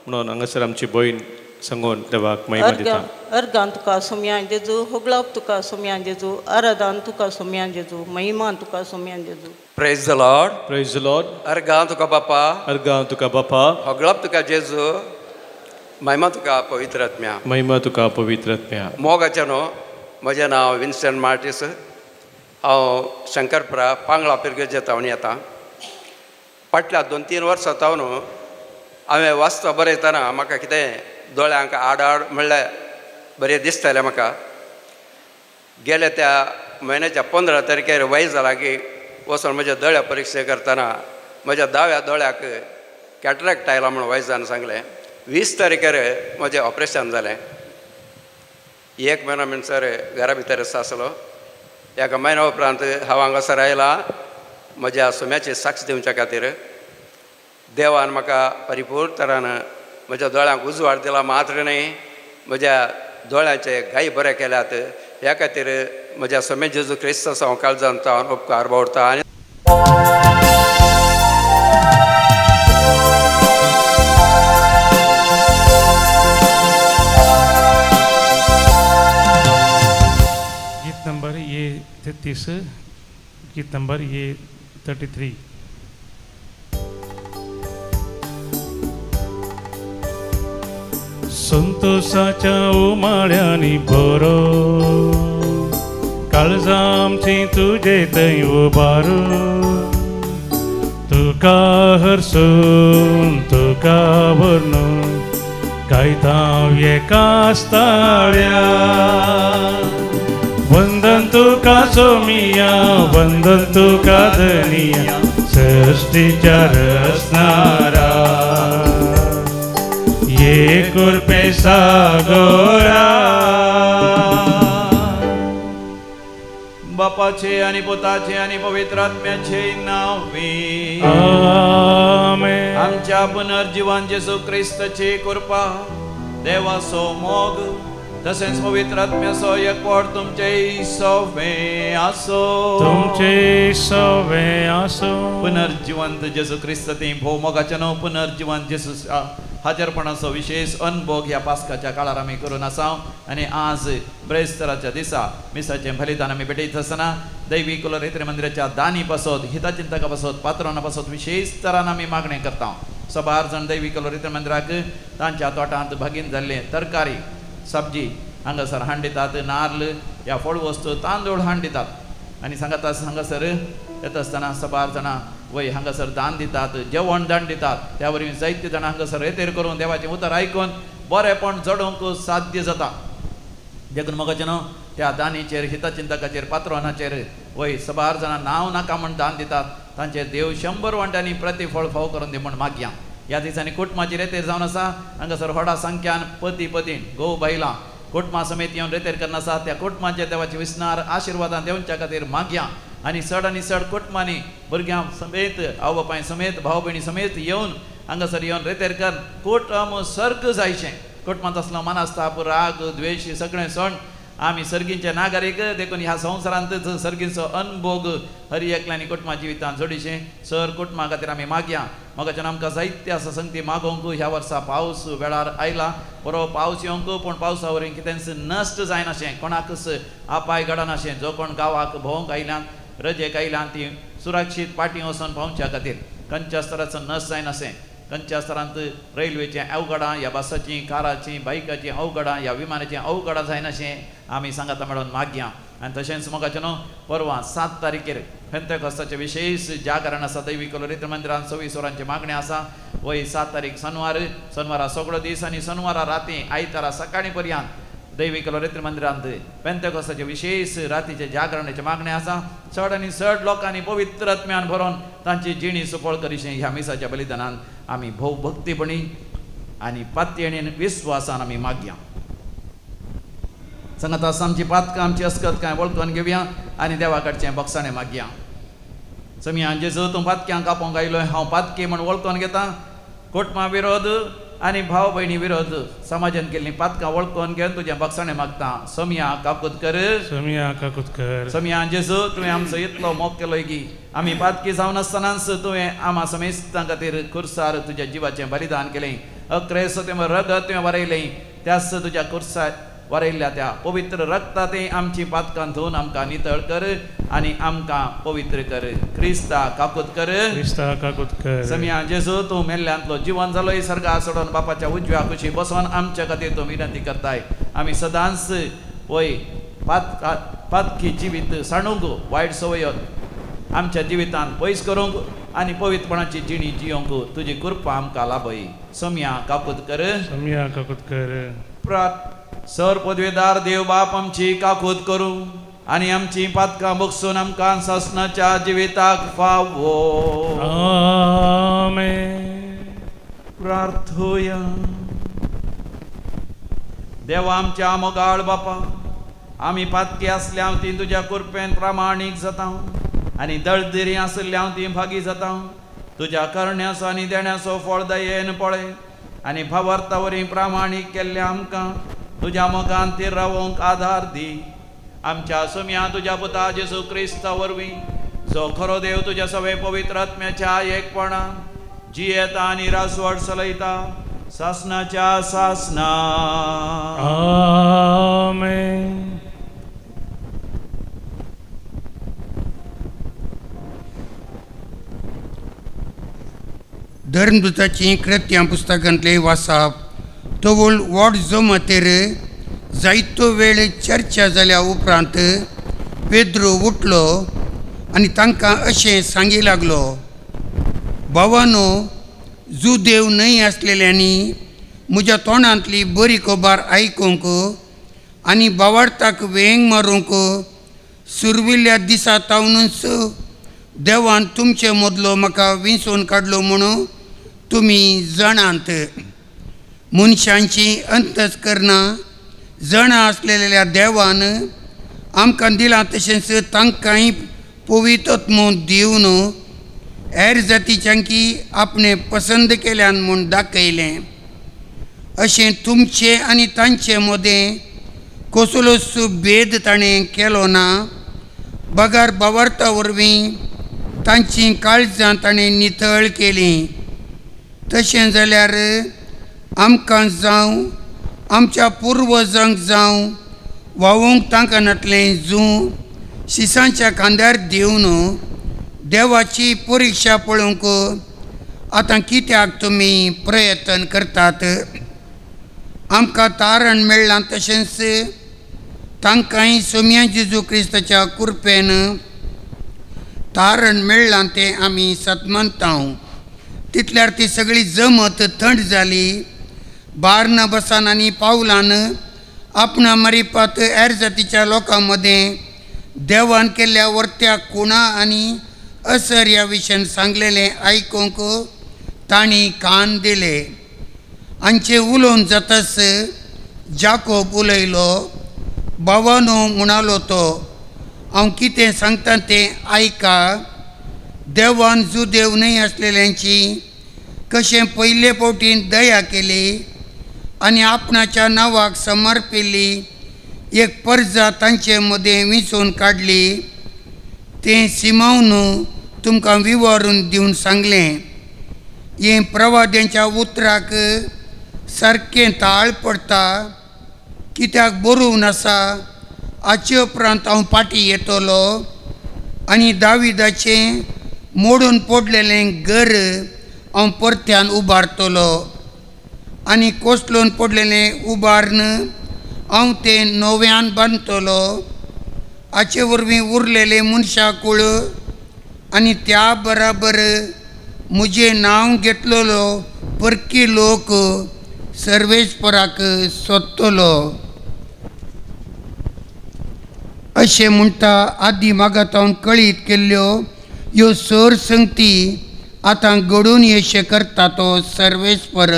म्हणून हांगासर आमची भयण सांगून देवाक महिमा दिता. अर्गां तुका सोम्या जेजू होगळाप तुका सोम्या जेजू आराधान तुका सोम्या जेजू महिमा तुका सोम्या जेजू. Praise the Lord. Praise the Lord. अर्गां तुका बापा अर्गां तुका बापा होगळाप तुका जेजू महिमा तुका पवित्र आत्म्या महिमा तुका पवित्र आत्म्या. मोगाचें न्हू म्हजें नांव विन्सन मार्टीस हांव शंकरपुरा पांगळा पिरगेजे तावन येता. फाटल्या 2-3 वर्सां तावन हांवें वाचता बरयतना म्हाका कितें दोळ्यांक आड आड म्हणल्यार बरें दिसतालें म्हाका. गेल्या त्या म्हयन्याच्या 15 तारखेर वय जाला की वचून म्हज्या दोळ्या परिक्षा करतना म्हज्या दाव्या दोळ्याक कॅटरेक्ट आयला म्हूण वैजान सांगलें. 20 तारखेर म्हजें ऑपरेशन जालें. एक म्हयनो म्हणसर घरा भितर आसलो. एका म्हयन्या उपरांत हांव हांगासर आयला म्हज्या सुम्याची साक्ष दिवच्या खातीर. देवान म्हाका परिपूर्ण तरान म्हज्या दोळ्यांक उजवाड दिला मात्र न्हय, म्हज्या दोळ्यांचे घाय बरे केल्यात. ह्या खातीर म्हज्या सोमे जेजू क्रिस्ताचो हांव काळजांत हांव उपकार बावडटा. आनी गीत नंबर ये 33, गीत नंबर ये 33. संतोषाच्या उमाळ्यांनी बरो काळजां आमचीं तुजे थंय उबारू, तुका हरसून तुका वर्णून गायता एकाच ताळ्या. वंदन तुका सोमिया, वंदन तुका धनिया, सृष्टीच्या रचणारा, ये कृपे सागोरा. बापाचे आणि पुताचे आणि पवित्र आत्म्याचे नावे आमेन. आमच्या पुनर्जीवन जेजू क्रिस्ताची कृपा, देवाचो मोग तसेच पवित्र आत्म्याचो एकवट तुमचे सवे आसो, तुमचे सवे आसो. पुनर्जिवंत जेजू क्रिस्त ती भोवमोगाचे न्हू पुनर्जिवंत जेजू हाजरपणाचो विशेष अनभोग ह्या पास्काच्या काळार आमी करून आसा. आनी आज ब्रेस्तराच्या दिसा मिसाचें बलिदान आमी भेटयत आसतना दैवी कुलरेत्री मंदिराच्या दानी पासत, हितचिंतका पासत, पात्रां पासत विशेष तरान आमी मागणें करता. सबार जाण दैवी कुलरेत्री मंदिराक तांच्या तोटांत भागीन जाल्लें तरकारी सब्जी हांगासर हाण दितात, नार्ल ह्या फळ वस्तू तांदूळ हाण दितात. आनी सांगता हांगासर येता आसतना सबार जाणां वय हांगासर दान दितात, जेवण दान दितात. त्या वरवीं जायते जाणां हांगासर रेतेर करून देवाचें उतर आयकून बरेपण जडोवंक साध्य जाता. देखून मोगाचें न्हू त्या दानीचेर, हितचिंतकाचेर, पात्रांचेर वय सबार जाणां नांव नाका म्हण दान दितात, तांचेर देव 100 वांट्यांनी प्रतिफळ फाव करून दी म्हण मागया. ह्या दिसांनी कुटुंबाची रेतेर जावन आसा. हांगासर व्हडा संख्यान पती पतीण घोव बायलां कुटुंबा समेत येवन रेतेर करून आसा. त्या कुटुंबाचे देवाचे विसनार आशिर्वादान देवच्या खातीर मागया. आनी चड कुटुंबांनी भुरग्यां समेत, आवय बापाय समेत, भाव भयणी समेत येवन हांगासर येवन रेतेर कर कुटुंब सर्ग जायचें. कुटुंबांत आसलो मनस्ताप, राग, द्वेश सगळें सण आमी सर्गींचे नागरीक, देखून ह्या संवसारांतच सर्गींचो अनभोग हर एकल्यांनी कुटुंबा जिवितांत जोडीचें. सर कुटुंबा खातीर आमी मागया. मोगाच्यान आमकां जायते आसा संगती मागोवंक. ह्या वर्सा पावस वेळार आयला, बरो पावस येवंक, पूण पावसा वरवीं कितेंच नश्ट जायनाशें, कोणाकच अपाय घडनाशें. जो कोण गांवाक भोंवंक आयल्यान, रजेक आयल्यान ती सुरक्षीत पाटी वचून पावच्या खातीर खंयच्या स्तराचो नश्ट जायनाशें. खंयच्या स्तरांत रेल्वेचें अवघडां, ह्या बसाचीं, काराचीं, बायकाचीं अवघडां, ह्या विमानाचीं अवघडां जायनाशें आमी सांगाता मेळोवन मागया. आनी तशेंच मोगाचें न्हू परवां 7 तारखेर पेंतेकोस्ताचें विशेष जागरण आसा दैवी कुलरेत्री मंदिरान 26 वरांची मागणें आसा. वय 7 तारीख शनवार, शनवारा सगळो दीस आनी शनवारा राती आयतारा सकाळीं पर्यंत दैवी कुलरेत्री मंदिरांत पेंतेकोस्ताचें विशेष रातीचें जागरणाचें मागणें आसा. चड आनी चड लोकांनी पवित्र आत्म्यान भरोन तांची जिणी सुफळ करीशें ह्या मिसाच्या बलिदानान आमी भोव भक्तीपणी आनी पातयेणीन विस्वासान आमी मागया. सांगात आसा आमची पातकां, आमची अस्कत कांय वळखून घेवया आनी देवा कडचें बक्षाणें मागया. समिया जेजू तूं पातक्यांक आपोवंक आयलो, हांव पातकी म्हण वळखून घेता. कुटुंबा विरोध आनी भाव भयणी विरोध समाजान केल्लीं पातकां वळखून घेवन तुजें बक्षाणें मागता. समिया काकूत कर, समिया काकूत कर. समिया जेजू तुवें आमचो इतलो मोग केलो की आमी पातकी जावन आसतनाच तुवें आमा समेस्तां खातीर खुर्सार तुज्या जिवाचें बलिदान केलें. अक्रेस तुवें रगत तुवें वरयलें, त्याच तुज्या खुर्सार वरयल्ल्या त्या पवित्र रक्ता तें आमची पातकां धुवन आमकां नितळ कर आनी आमकां पवित्र कर. क्रिस्ता काकूत कर, क्रिस्ता काकूत कर. समिया जेजू तूं मेल्ल्यांतलो जिवन जालो, सर्गा सोडून बापाच्या उजव्या कुशी बसोन आमच्या खातीर तूं विनंती करताय. आमी सदांच वय पातकी जिवीत सांडूंक, वायट संवय आमच्या जिवितांत पयस करूंक आनी पवित्रपणाची जिणी जियोंक तुजी कृपा आमकां लाभय. समिया काकूत कर, समिया काकूत कर. सर पदवेदार देव बाप आमची काकूत करूं आनी आमची पातकां बगसून आमकां सासणाच्या जिविताक फावो. आमेन. प्रार्थोया. देवा आमच्या मोगाळ बापा, आमी पातकी आसल्या ती तुज्या कृपेन प्रामाणीक जाता आनी दळदिरी आसल्या ती भागी जाता. तुज्या करण्याचो आनी देण्याचो फळ दयेन पळय आनी भावार्था वरी प्रामाणीक केल्ल्या आमकां तुज्या मोगान ती रावोंक आधार दी. आमच्या सुम्या तुज्या पुता जेजू क्रिस्ता वरवीं, जो खरो देव तुज्या सगळे पवित्र आत्म्याच्या एकपणान जियेता आनी राजवट चलयता सासनाच्या सासना. आमेन. धर्मदूताची कृत्यां पुस्तकांतले वासाप. तवळ वॉड जमतेर जायतो वेळ चर्चा जाल्या उपरांत पेद्रो उठलो आनी तांकां अशें सांगी लागलो, भावानो, जुदेव न्हय आसलेल्यांनी म्हज्या तोंडांतली बरी खबर आयकूंक आनी भावार्थाक वेंग मारूंक सुरविल्ल्या दिसा तावनूच देवान तुमचे मदलो म्हाका विंचून काडलो म्हणून तुमी जाणात. मनशांची अंतस्करणां जाणा आसलेल्या देवान आमकां दिलां तशेंच तांकांय पवित्रत्व दिवन हेर जातीच्यांकी आपणें पसंद केल्यान म्हूण दाखयलें. अशें तुमचे आनी तांचे मदें कसलोच भेद ताणें केलो ना, बगर भावार्था वरवीं तांचीं काळजां ताणें नितळ केलीं. तशें जाल्यार आमकां जावं आमच्या पुर्वजांक जावं व्हांवूंक तांकां नातलें जूं शिसांच्या खांद्यार दिवन देवाची परिक्षा पळोवंक आतां कित्याक तुमी प्रयत्न करतात? आमकां तारण मेळ्ळां तशेंच तांकांय सोम्या जेजू क्रिस्ताच्या कृपेन तारण मेळ्ळां तें आमी सतमनता. तितल्यार ती सगळी जमत थंड जाली. बार्नबसान आनी पावलान आपणा मारिपात हेर जातीच्या लोकां मदें देवान केल्ल्या वर्त्या खुणा आनी असर ह्या विशयान सांगलेलें आयकूंक तांणी कान दिले. हांचें उलोवन जाताच जाकोब उलयलो, भावानो, म्हणालो तो, हांव कितें सांगता तें आयका. देवान जुदेव न्हय आसलेल्यांची कशें पयले फावटीन दया केली आनी आपणाच्या नांवाक समर्पिल्ली एक परजा तांचे मदें विंचून काडली तें सिमावन तुमकां विवरून दिवन सांगलें. हें प्रवाद्यांच्या उतराक सारकें ताळ पडटा, कित्याक बरोवन आसा, हाचे उपरांत हांव फाटीं येतलो आनी दाविदाचें मोडून पडलेलें घर हांव परत्यान उबारतलो आनी कोसळून पडलेलें उबारून हांव तें नव्यान बांदतलो. हाचे वरवीं उरलेलें मनशां कूळ आनी त्या बराबर म्हजें नांव घेतलेलो परकी लोक सर्वेस्पराक सोदतलो. अशें म्हणटा आदी मागातावन कळीत केल्ल्यो ह्यो सर संगती आतां घडून येशें करता तो सर्वेस्पर.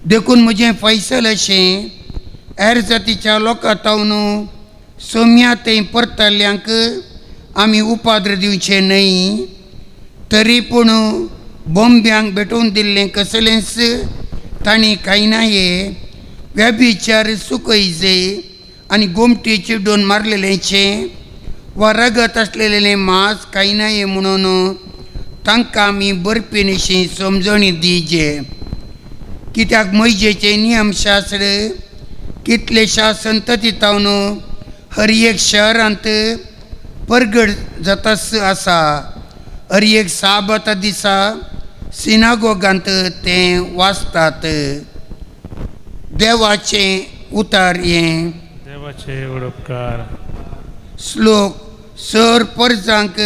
देखून म्हजें फैसल अशें हेर जातीच्या लोकां तावन सोम्या थंय परतल्यांक आमी उपाद्र दिवचे न्हय, तरी पूण बोंब्यांक भेटोवन दिल्लें कसलेंच तांणी कांय हे व्यभिचार सुकयजे आनी गोमटी चिड्डून मारलेलेंचें वा रगत आसलेलें मांस कांय ना म्हणून तांकां आमी बरपिनीशी समजणी दिजे. कित्याक मैजेचें नियमशास्त्र कितलेशा संतती तावन हर एक शहरांत परगट जाताच आसा. हर एक साबाता दिसा सिनागोगांत तें वाचतात. देवाचें उतार हें. देवाचे उपकार. श्लोक. सर परजांक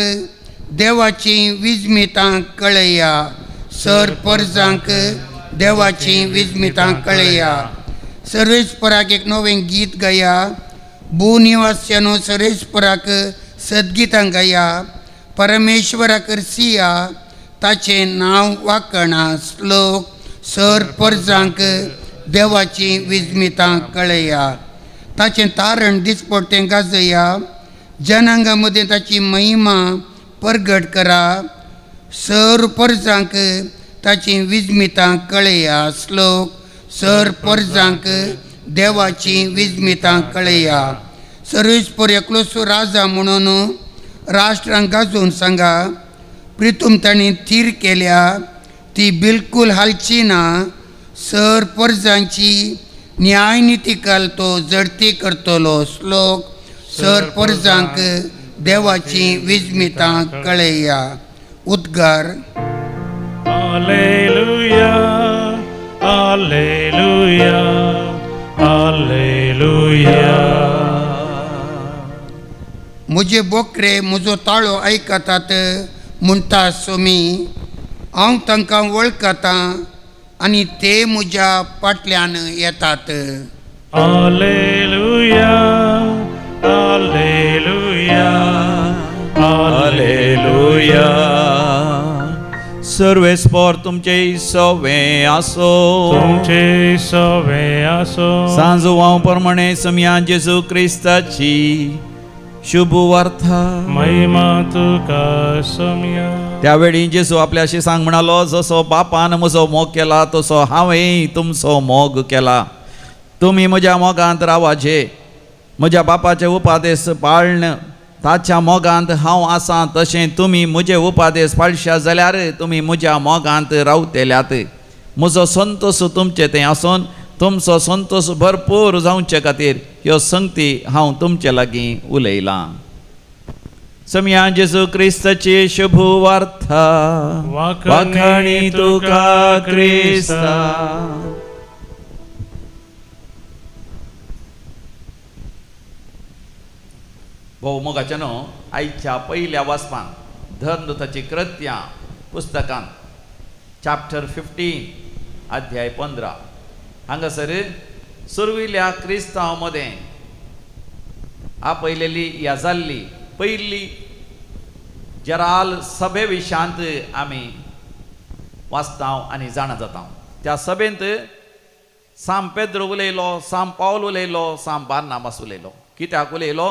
देवाची विजमितां कळया, सर परजांक देवाची विजमितां कळया. सर्वेस्पराक एक नवें गीत गाया, भूनिवास्यानो सर्वेस्पराक सद्गितां गाया. परमेश्वराक रसिया ताचें नांव वाकणा. श्लोक. सर परजांक देवाची विजमितां कळया. ताचें तारण दिसपडटें गाजया, जनांगा मदें ताची महिमा परगट करा. सर परजांक ताची विजमितां कळया. श्लोक सर परजांक देवाची विजमितां कळया. सर्वेस्पर एकलोसो राजा म्हणून राष्ट्रांक गाजोवन सांगा. प्रितूम तांणी थीर केल्या ती बिलकूल हालची ना. सर परजांची न्यायनितीकाल तो जडती करतलो. श्लोक सर परजांक देवाची विजमितां कळया. उद्गार. Alleluia, alleluia, alleluia. म्हजे बोकरे म्हजो ताळो आयकतात म्हणटा सोमी, हांव तांकां वळखतां आनी ते म्हज्या फाटल्यान येतात. Alleluia, alleluia, alleluia. सर्वेस्पर तुमचे सवे आसो, तुमचे सवे आसो. सांजुवांव प्रमाणे समया जेजू क्रिस्ताची शुभ वार्ता. महिमा तुका समया. त्यावेळी जेजू आपल्याशी सांग म्हणालो, जसो बापान म्हजो मोग केला तसो हांवें तुमचो मोग केला. तुमी म्हज्या मोगांत रावाचे. म्हज्या बापाचे उपादेश पाळन ताच्या मोगांत हांव आसा तशें तुमी म्हजे उपादेश पाळशा जाल्यार तुमी म्हज्या मोगांत रावतल्यात. म्हजो संतोष तुमचे थंय आसून तुमचो संतोष भरपूर जावचे खातीर ह्यो संगती हांव तुमचे लागीं उलयलां. समया जेजू क्रिस्ताची शुभ वार्ता. वाखाणी तुका क्रिस्ता. भोव मोगाचे न्हू आयच्या पयल्या वाचपान धर्मदूताची कृत्यां पुस्तकान चॅप्टर 15 अध्याय 15 हांगासर सुरविल्या क्रिस्तांव मदें आपयलेली या जाल्ली पयली जराल सभे विशांत आमी वाचता आनी जाणा जाता. त्या सभेंत साम पेद्रो उलयलो, साम पावल उलयलो, साम बार्नाबास उलयलो. कित्याक उलयलो?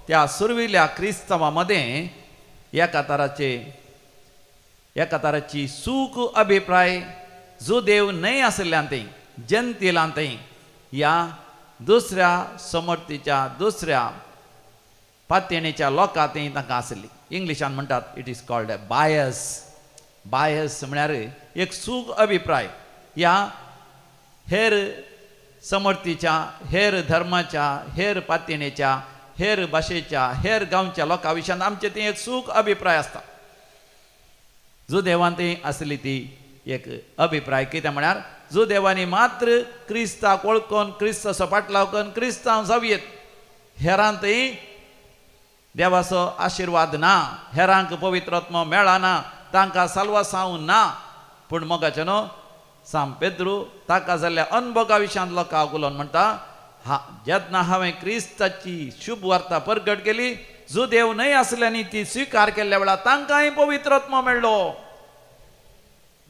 त्या सुरविल्या क्रिस्तांवा मदें एका तराची सूख अभिप्राय जुदेव न्हय आशिल्ल्यान थंय जनतेलान थंय ह्या दुसऱ्या समर्थीच्या दुसऱ्या पातयेणेच्या लोकां थंय तांकां आसली. इंग्लिशान म्हणटात it is called a bias. Bias म्हळ्यार एक सूख अभिप्राय ह्या हेर समर्थीच्या हेर धर्माच्या हेर पातयेणेच्या हेर भाशेच्या हेर गांवच्या लोकां विशयान आमचे थंय एक सूख अभिप्राय आसता. जुदेवान थंय आसली ती एक अभिप्राय कितें म्हळ्यार जुदेवांनी मात्र क्रिस्ताक वळखून क्रिस्ताचो फाटलाव करून क्रिस्तांव जावयेत, हेरांक थंय देवाचो आशिर्वाद ना, हेरांक पवित्र आत्मो मेळना, तांकां साल्वासांव ना. पूण मोगाचें न्हू साम पेद्रू ताका जाल्ल्या अनभोगा विशयांत लोकांक उलोवन म्हणटा, हा जेन्ना हांवें क्रिस्ताची शुभ वार्ता परगट केली जुदेव न्हय आसल्यांनी ती स्विकार केल्ल्या वेळार तांकांय पवित्र आत्मो मेळ्ळो,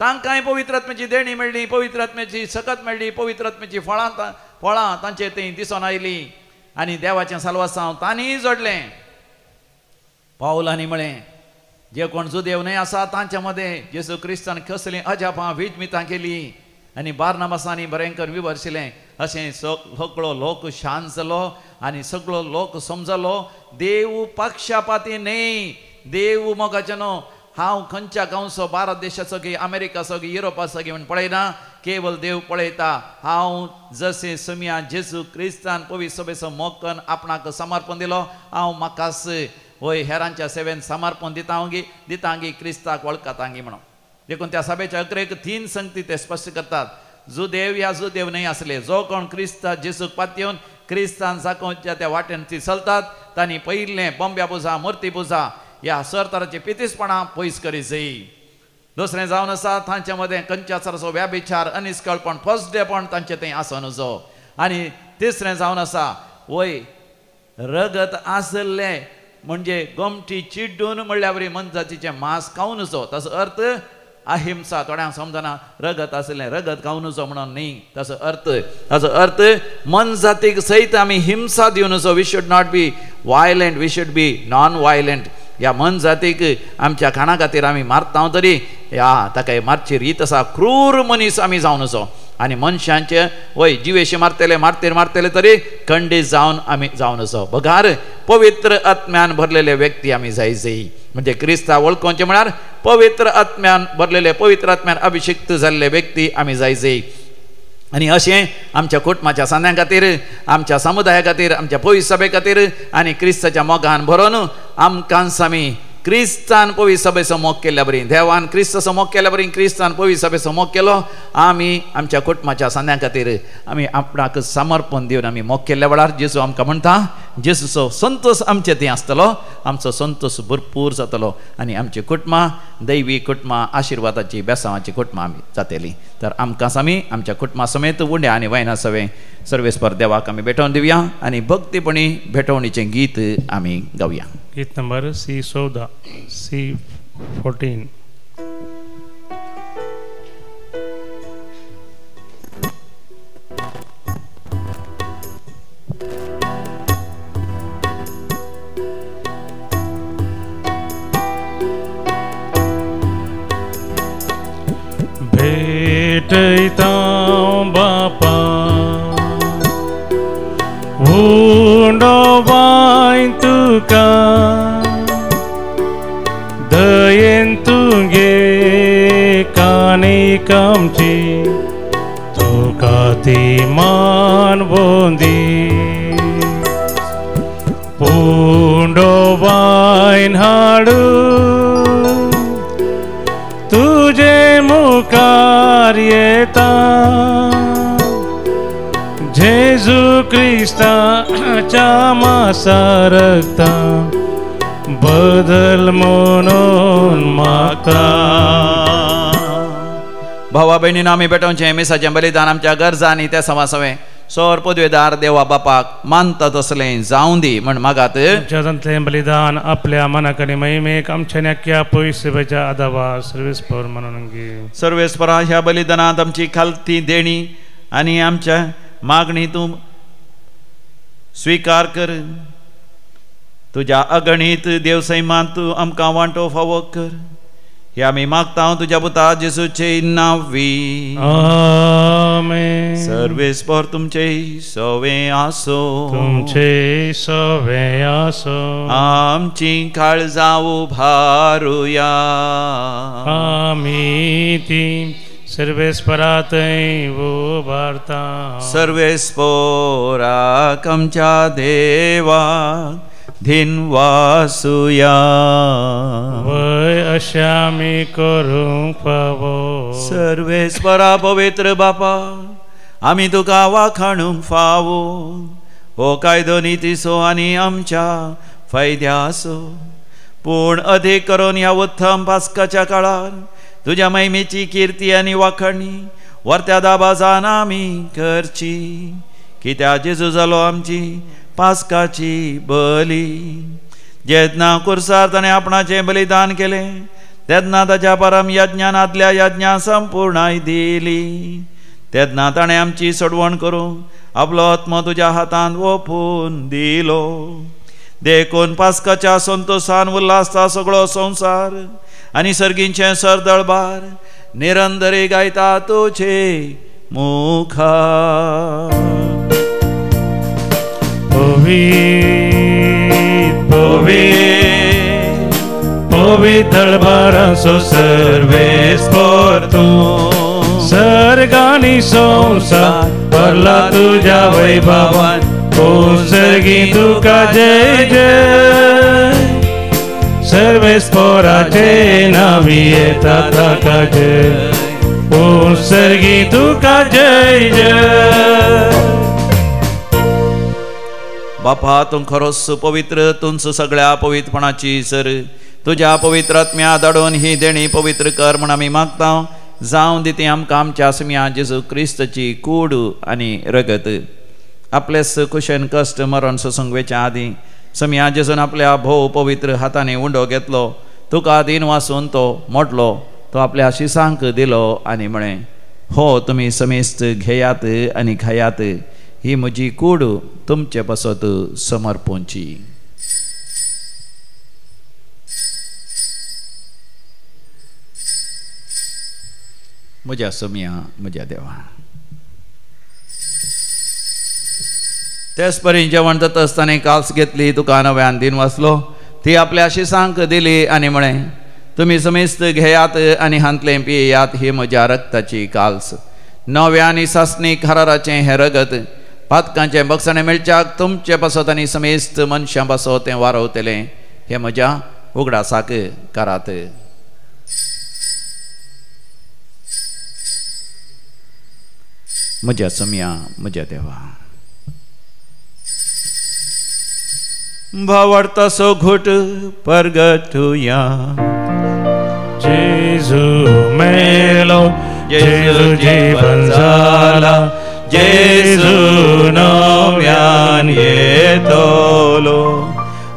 तांकांय पवित्र आत्म्याची देणी मेळ्ळी, पवित्र आत्म्याची सकत मेळ्ळी, पवित्र आत्म्याची फळां तांचे थंय दिसून आयलीं आनी देवाचें साल्वासांव तांणीय जोडलें. पावलांनी म्हळें जे कोण जुदेव न्हय आसा तांच्या मदें जेजू क्रिस्तान कसलीं अजापां विजमितां केली आनी बार्नाबासांनी भयंकर विवर्शिलें. अशें सगळो लोक शांत जालो आनी सगळो लोक समजलो देव पक्षपाती न्हय. देव मोगाचें न्हू हांव खंयच्या गांवचो भारत देशाचो की अमेरिकाचो की युरोपाचो की म्हण पळयना, केवल देव पळयता. हांव जशें समया जेजू क्रिस्तान पवित्र सभेचो मोग करून आपणाक समर्पण दिलो हांव म्हाकाच वय हेरांच्या सेवेन समर्पण दितांगी क्रिस्ताक वळखतांगी म्हणून. देखून त्या सभेच्या अकरेक 3 संगती ते स्पश्ट करतात. जुदेव या जुदेव न्हय आसले जो कोण क्रिस्ता जेजूक पातयेवन क्रिस्तान दाखोवच्या त्या वाटेन ती चलतात तांणी पयलें बोंब्या पुजा मुर्ती पुजा ह्या सरतराची पितीसपणां पयस करी जाय. दुसरें जावन आसा तांचे मदें खंयच्या तराचो व्याभिचार अनिस्कळपण फसडेपण तांचे थंय आसूं नजो. आनी तिसरें जावन आसा वय रगत आसलें म्हणजे गोमटी चिड्डून म्हणल्यार वरी मनजातीचें मांस खावं नजो. ताचो अर्थ अहिंसा थोड्यांक समजना रगत आसलें रगत खावं नजो म्हणून न्ही, ताचो अर्थ, ताचो अर्थ मनजातीक सयत आमी हिंसा दिवं नजो. We should not be violent, we should be non violent. ह्या मनजातीक आमच्या खाणा खातीर आमी मारता तरी ह्या ताका मारची रीत आसा. क्रूर मनीस आमी जावं नजो आनी मनशांचे वय जिवेशे मारतले मारतले मारतले तरी खंडीत जावन आमी जावं नजो. बगार पवित्र आत्म्यान भरलेले व्यक्ती आमी जाय जाय. म्हणजे क्रिस्ता वळखोवचें म्हळ्यार पवित्र आत्म्यान भरलेले, पवित्र आत्म्यान अभिषिक्त जाल्ले व्यक्ती आमी जाय जाय. आनी अशें आमच्या कुटुंबाच्या सांद्यां खातीर, आमच्या समुदाया खातीर, आमच्या पवित्र सभे खातीर आनी क्रिस्ताच्या मोगान भरोन आमकां आमी क्रिस्तान पवित्र सभेचो मोग केल्ल्या बरी, देवान क्रिस्ताचो मोग केल्या बरी, क्रिस्तान पवित्र सभेचो मोग केलो, आमी आमच्या कुटुंबाच्या सांद्यां खातीर आमी आपणाक समर्पण दिवन आमी मोग केल्ल्या वेळार जेजू आमकां म्हणटा, जेजूचो संतोश आमचे थंय आसतलो, आमचो संतोश भरपूर जातलो आनी आमची कुटुंबां दैवी कुटुंबां, आशिर्वादाची बेसांवाची कुटुंबां आमी जातली. तर आमकां आमी आमच्या कुटुंबा समेत उंड्या आनी वायना सवें सर्वेस्पर देवाक आमी भेटोवन दिवया आनी भक्तीपणी भेटवणीचें गीत आमी गावया. गीत नंबर C14, C14. भेटयता बापा उंडो वायन तुका दयेन तुगे कानी कामची तुका ती मानवोंदी उंडो वायन हाडू तुझे मुखार येता जेजू क्रिस्ताच्या मासा रक्ता बदल म्हणून मागता. भावा भयणीन आमी भेटोवचें मिसाचें बलिदान आमच्या गरजा आनी त्या समासवें सोर पदवेदार देवा बापाक मानता तसलें जावं दी म्हण मागात. जगांतलें बलिदान आपल्या मनाक आनी महिमेक आमच्या न्याक्या पयसुब्याच्या आदावा सर्वेस्पर म्हणून घे. सर्वेस्परा ह्या बलिदानांत आमची खालती देणी आनी आमच्या मागणी तूं स्विकार कर. तुज्या अगणीत देवसैमांत तूं आमकां वांटो फावो कर. हे आमी मागता तुज्या पुता जेजूचे नांवी. आमेन. सर्वेस्पर तुमचे सवे आसो, तुमचे सवे आसो. आमची काळजां उभारुया, आमी ती सर्वेस्परा थंय उबारता. सर्वेस्पराक आमच्या देवाक धिनवासुया. वय अशें आमी करूंक फावो. सर्वेस्परा पवित्र बापा आमी तुका वाखाणूंक फावो. हो कायदो नितीचो आनी आमच्या फायद्याचो, पूण अदीक करून ह्या उत्तम पास्काच्या काळार तुज्या महिमेची किर्ती आनी वाखाणी वर्त्या दाबाजान आमी करची. कित्याक जेजू जालो आमची पास्काची बली. जेन्ना कुर्सार ताणें आपणाचें बलिदान केलें तेन्ना ताच्या परम यज्ञान आदल्या यज्ञा संपूर्णाय दिली. तेन्ना ताणें आमची सोडवण करूंक आपलो आत्मो तुज्या हातांत ओपून दिलो. देखून पास्काच्या संतोशान उल्हासता सगळो संवसार आनी सर्गींचें सरदळबार निरंतरी गायता तुजे मुखार. पवित्र पवित्र पवित्र बारासो सर्वेस्पर तूं सर्गानी संवसार भरला तुज्या वैभवान. ओ सर्गी तुका जय जय सर्वेस्पराचे नावी येता ताका जय. ओ सर्गी तुका जय जय. बापा तूं खरोच पवित्र, तुंच सगळ्या पवित्रपणाची सर. तुज्या पवित्र आत्म्या धाडून ही देणी पवित्र कर म्हण आमी मागता. जावं दी ती आमकां आमच्या आसम्या जेजू क्रिस्ताची कूड आनी रगत. आपलेच कुशेन कश्ट मरण सोसूंक वेच्या आदीं सम्या जेजून आपल्या भोव पवित्र हातांनी उंडो घेतलो, तुका दीन वासून तो मोडलो तो आपल्या शिसांक दिलो आनी म्हळें, हो तुमी समेस्त घेयात आनी खायात, ही म्हजी कूड तुमचे पासत समर्पूंची. म्हज्या सोम्या, म्हज्या देवा. तेच परी जेवण जाता आसतना काल्स घेतली, तुका नव्यान दिन वाचलो, ती आपल्या शिसांक दिली आनी म्हळें, तुमी समेस्त घेयात आनी हांतलें पियेयात, ही म्हज्या रक्ताची काल्स, नव्या आनी सासणी कराराचें हें रगत, पातकांचें बक्षणें मेळच्याक तुमचे पासत आनी समेस्त मनशां पासत तें वारवतलें, हें म्हज्या उगडासाक करात. म्हज्या सोम्या, म्हज्या देवा. भावार्थाचो घोट परगटुया. जेजू मेलो, जेजू जीवन जाला, जेजू नव्यान येतलो.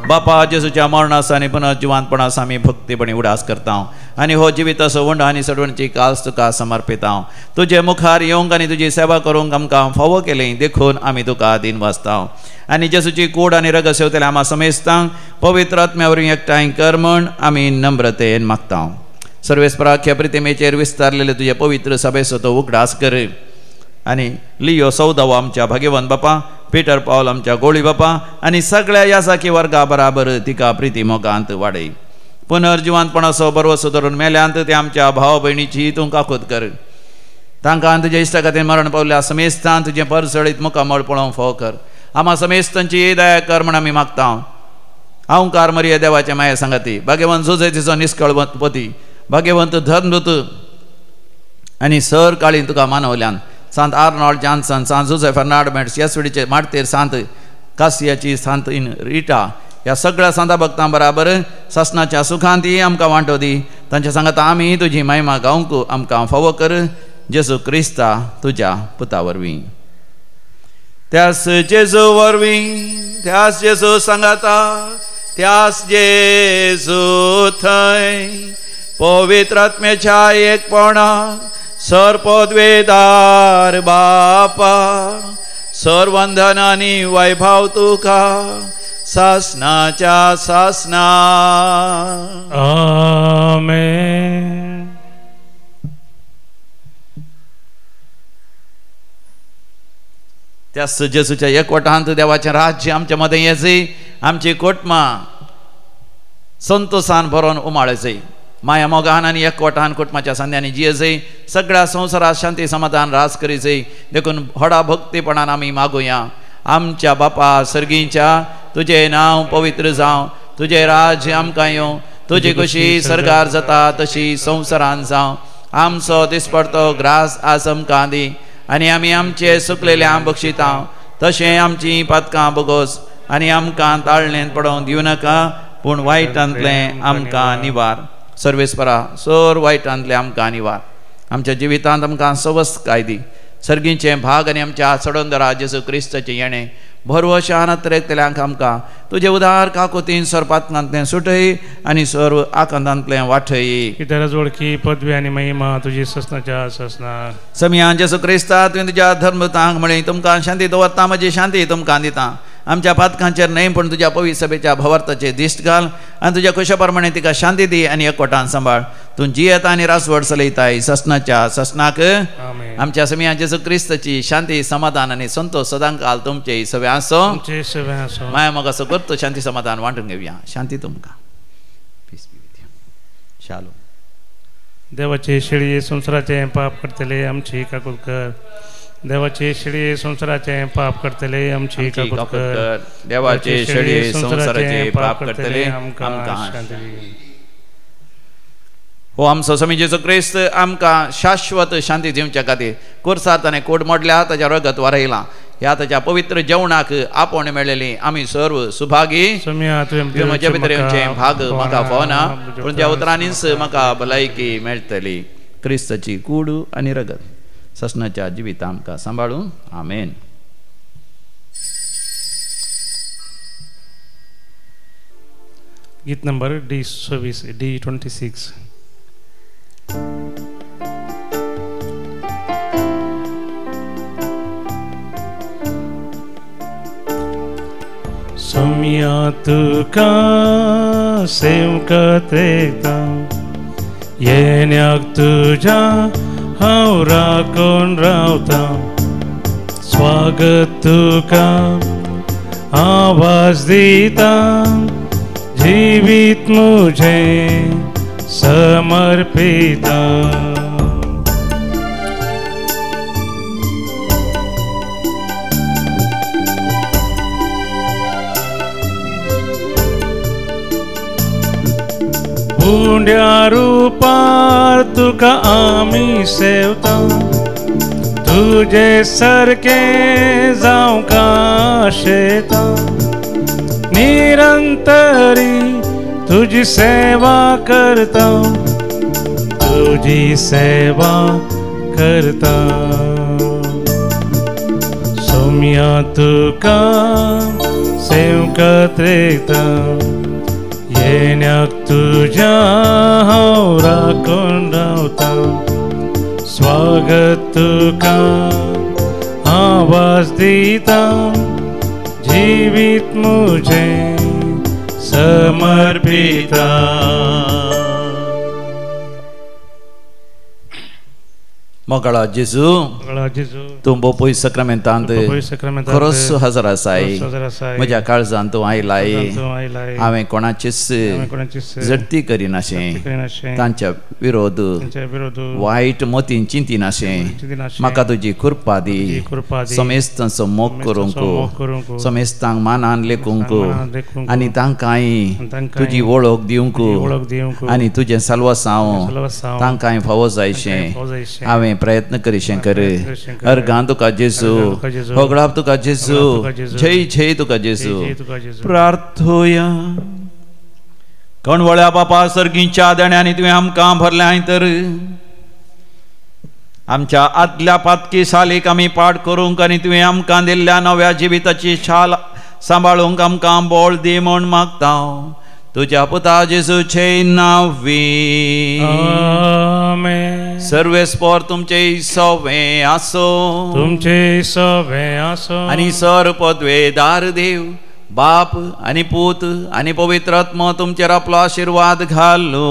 बापा, जेजूच्या मरणास आनी पुनर्जिवानपणास आमी भक्तीपणी उडास करता आनी हो जिविताचो वंड आनी सडवणची काल्स तुका समर्पिता. तुजे मुखार येवंक आनी तुजी सेवा करूंक आमकां फावो केली देखून आमी तुका दिन वाचता. आनी जेजूची कूड आनी रगत सेवतले आमा समेस्तांक पवित्र आत्म्या वरवीं एकठांय कर म्हण आमी नम्रतेन मागता. सर्वेस्पराख्या प्रतिमेचेर विस्तारलेले तुजे पवित्र सभेचो तो उगडास कर आनी लियो सौदावो आमच्या भाग्यवंत बापा, पीटर पावल आमच्या गोळी बापा आनी सगळ्या यासाकी वर्गा बराबर तिका प्रिती मोगांत वाडय. पुनर्जिवानपणाचो बरवसो धरून मेल्यांत ते आमच्या भाव भयणीची तूं काकूत कर. तांकां तुज्या इश्टा खातीर मरण पावल्या समेस्तान तुजें परसळीत मुखामळ पळोवंक फावो कर. आमा समेस्तांची दया कर म्हण आमी मागता. हांवकार मरिये देवाचे माये सांगाती, भाग्यवंत जुजय तिचो निस्कळ पती, भाग्यवंत धर्मदूत आनी सर काळीन तुका मानवल्यान सांत आर्नॉल्ड जॉन्सन, सांत जुजे फर्नांड मेट्स, येसविडीचे मार्तीर सांत कासियाची सांत इन रिटा ह्या सगळ्या सांता भक्तां बराबर सासनाच्या सुखांत आमकां वांटो दी. तांच्या सांगाता आमी तुजी महिमा गावंक आमकां फावो कर, जेजू क्रिस्ता तुज्या पुता वरवीं. त्यास जेजू वरवीं, त्यास जेजू सांगाता, त्यास जेजू थंय पवित्र आत्म्याच्या एकपणाक सर पदवेदार बापा, सर वंदन आनी वैभव तुका सासनाच्या सासना. आमेन. त्या जेजूच्या एकवटांत देवाचें राज्य आमच्या मदें येजय, आमची कोटमां संतोसान भरोन उमाळजय. माया मोगान आनी एकवटान कुटुंबाच्या संद्यांनी जियेजय, सगळ्या संवसारात शांती समाधान राज करीजय. देखून व्हडा भक्तीपणान आमी मागुया. आमच्या बापा सर्गींच्या, तुजें नांव पवित्र जावं, तुजें राज्य आमकां येवं, तुजी खुशी सरकार जाता तशी संवसारान जावं. आमचो दिसपडतो ग्रास आज आमकां दी आनी आमी आमचे सुकलेले आम बक्षिता तशें आमची पातकां बोगोस आनी आमकां ताळणेंत पडोवंक दिवं नाका, पूण वायटांतलें आमकां निवार. सर्वेस्परा सर वायटांतलें आमकां निवार. आमच्या जिवितांत आमकां सवस्तकाय दी. सर्गीचें भाग आनी आमच्या सडोंदरा जेजू क्रिस्ताचें येणें भरवशान अत्रेकतल्यांक आमकां तुजे उदार काकुतीन सर्पांतलें सुटय आनी सर्व आकांतांतलें वाटय. कित्याक वळखी पदवी आनी महिमा तुजी ससनाच्या ससना. समियान जेजू क्रिस्ता तुवें तुज्या धर्मतांक म्हळें, तुमकां शांती दवरता, म्हजी शांती तुमकां दिता. आमच्या पातकांचेर न्हय पूण तुज्या पवित्र सभेच्या भवार्थाचेर दिश्ट घाल आनी तुज्या खुशा प्रमाणे तिका शांती दी आनी एकवटान सांबाळ. तूं जियेता आनी रासवड चलयताय ससनाच्या ससनाक. आमच्या समिया जेजू क्रिस्ताची शांती समाधान आनी संतोष सदांकाल तुमचे सगळे आसो. माया मोग असो करतो शांती समाधान वांटून घेवया. शांती तुमकां. Peace be with you. Shalom. देवाचे शेळये संवसाराचें पाप करतले आमची काकूत कर. देवाचे शेळये संवसाराचें पाप करतले आमची काकूत कर. देवाचे शेळये संवसाराचें पाप करतले आमकां शांती. हो आमचो स्वामी जेजू क्रिस्त आमकां शाश्वत शांती दिवच्या खातीर कोर्सार ताणें कोड मोडल्या, ताच्या रगत वारयलां. ह्या ताच्या पवित्र जेवणाक आपोवणें मेळ्ळेली आमी सर्व सुभागी. म्हज्या भितर येवचें भाग म्हाका फावना, पूण त्या उतरांनीच म्हाका भलायकी मेळटली. क्रिस्ताची कूड आनी रगत ससनाच्या जिविता आमकां सांबाळूं. आमेन. गीत नंबर D 26, D 26. तुका सेवकत रेखता येण्याक तुज्या हांव राखून रावता स्वागत तुका आवाज दिता जिवीत मुझे समर्पिता। उंड्या रूपार तुका आमी सेवता तुझे सारखे जावंक आशेता निरंतरी तुझी सेवा करता तुझी सेवा करता। सोम्या तुका सेवकत रेखता येण्याक तुज्या हांव राखून रावता स्वागत तुका आवाज दिता जिवीत मुझे समर्पिता। मोगाळा जेजू तूं बोपोय सक्रमेंतांत खरोच हजर आसाय म्हज्या काळजांत तूं आयलाय हांवें कोणाचीच झडती करिनाशें तांच्या विरोध वायट मतीन चिंतिनाशें म्हाका तुजी कृपा दी समेस्तांचो मोग करूंक समेस्तांक मानान लेखूंक आनी तांकांय तुजी वळख दिवंक आनी तुजें साल्वासांव तांकांय फावो जायशें हांवें प्रयत्न करिशें कर। अर्गां तुका जेजू होगडाप तुका जेजू जय जय तुका जेजू। प्रार्थोया कणवळ्या बापा सर्गीच्या देण्यांनी तुवें आमकां भरल्याय तर आमच्या आदल्या पातकी सालीक आमी पाड करूंक आनी तुवें आमकां दिल्ल्या नव्या जिविताची शाल सांबाळूंक आमकां बळ दी म्हूण मागता तुज्या पुता जेजूचे नांवी आमेन। सर्वेस्पोर तुमचे सवे आसो तुमचे सवे आसो आनी सर पदवेदार देव बाप आनी पूत आनी पवित्र आत्मो तुमचेर आपलो आशिर्वाद घालू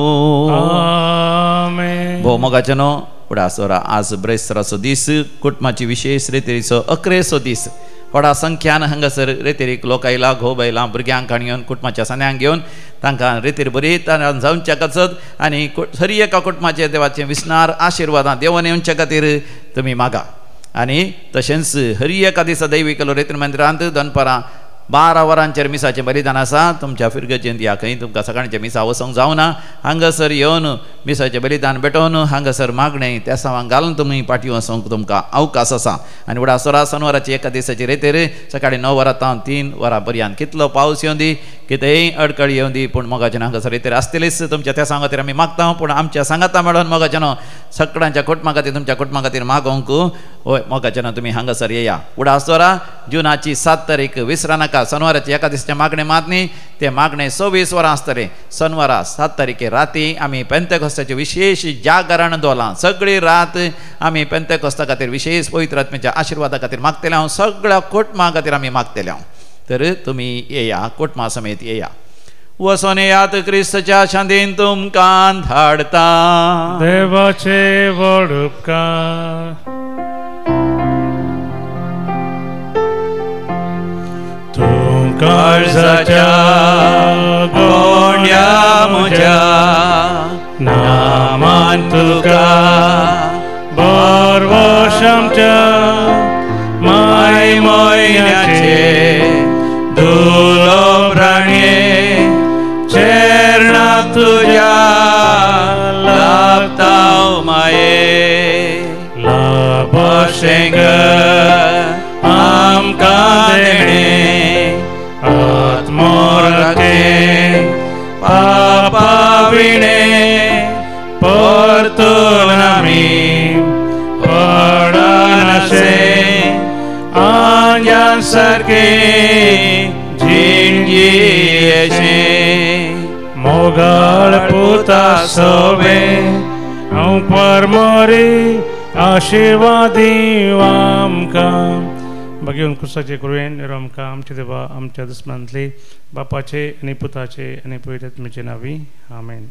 आमेन। भोव मोगाचे न्हू फुडें आसोरा आज ब्रेस्तराचो दीस कुटुंबाची विशेष रेतेरीचो अकरेचो दीस व्हडा संख्यान हांगासर रेतेरीक लोक आयला घोव बायलां भुरग्यांक हाडून घेवन कुटुंबाच्या सान्यांक घेवन तांकां रेतीर बरी तांकां जावच्या खातीर आनी हर एका कुटुंबाचे देवाचे विसनार आशिर्वादां देवन येवच्या खातीर तुमी मागा आनी तशेंच हर एका दिसा दैवी केलो रेतीर मंदिरांत दनपारां 12 वरांचेर मिसाचें बलिदान आसा। तुमच्या फिरगजेंत या खंय तुमकां सकाळचें मिसा वचोंक जावना हांगासर येवन मिसाचें बलिदान भेटोवन हांगासर मागणें त्या सावांक घालून तुमी पाटी वचोंक तुमकां अवकाश आसा। आनी वडा सोरा सनवाराची एका दिसाची रेतेर सकाळीं 9 वरां तावन 3 वरां पर्यंत कितलो पावस येवन दी कितेंय अडकळ येवन दी पूण मोगाच्यान हांगासर रेतेर आसतलीच तुमच्या त्या सांगा खातीर आमी मागता पूण आमच्या सांगाता मेळोन मोगाच्यान सगळ्यांच्या कुटुंबा खातीर तुमच्या कुटुंबा खातीर मागोवंक हय मोगाच्यान तुमी हांगासर येया। वडा सोरा जुनाची 7 तारीख विसरा नाका सनवाराची एका दिसाचें मागणें मात न्ही तें मागणें 24 वरां आसतलें। सनवारा 7 तारखे राती आमी पेंतेकोस्ताचें विशेष जागरण दवरलां। सगळी रात आमी पेंतेकोस्ता खातीर विशेष पवित्र आत्म्याच्या आशिर्वादा खातीर मागतले हांव सगळ्या कुटुंबा खातीर आमी मागतले हांव तर तुमी येया कुटुंबा समेत येया। वसोन येयात क्रिस्तच्या शांतीन तुमकां धाडता देवाचे व्हड उपकार। काळजाच्या गोंड्या म्हज्या नामान तुका बरवश आमच्या माय म्हयन्याचे दुलो प्राणे चेरणाक तुज्या लाभताव माये लाभशें आमकां देणें आत्मोराचे पापा विणे परतून आमी पडनाशे आंग्यां सारके जीण जियेशें मोगाळ पुता सोबे हांव परमोरी आशिर्वाद दिव आमकां। भगेवन क्रिस्ताचे कृपेन निरो आमकां आमचे देवा आमच्या दुस्मानांतले बापाचे आनी पुताचे आनी पवित्र आत्म्याचे नांवी आमेन.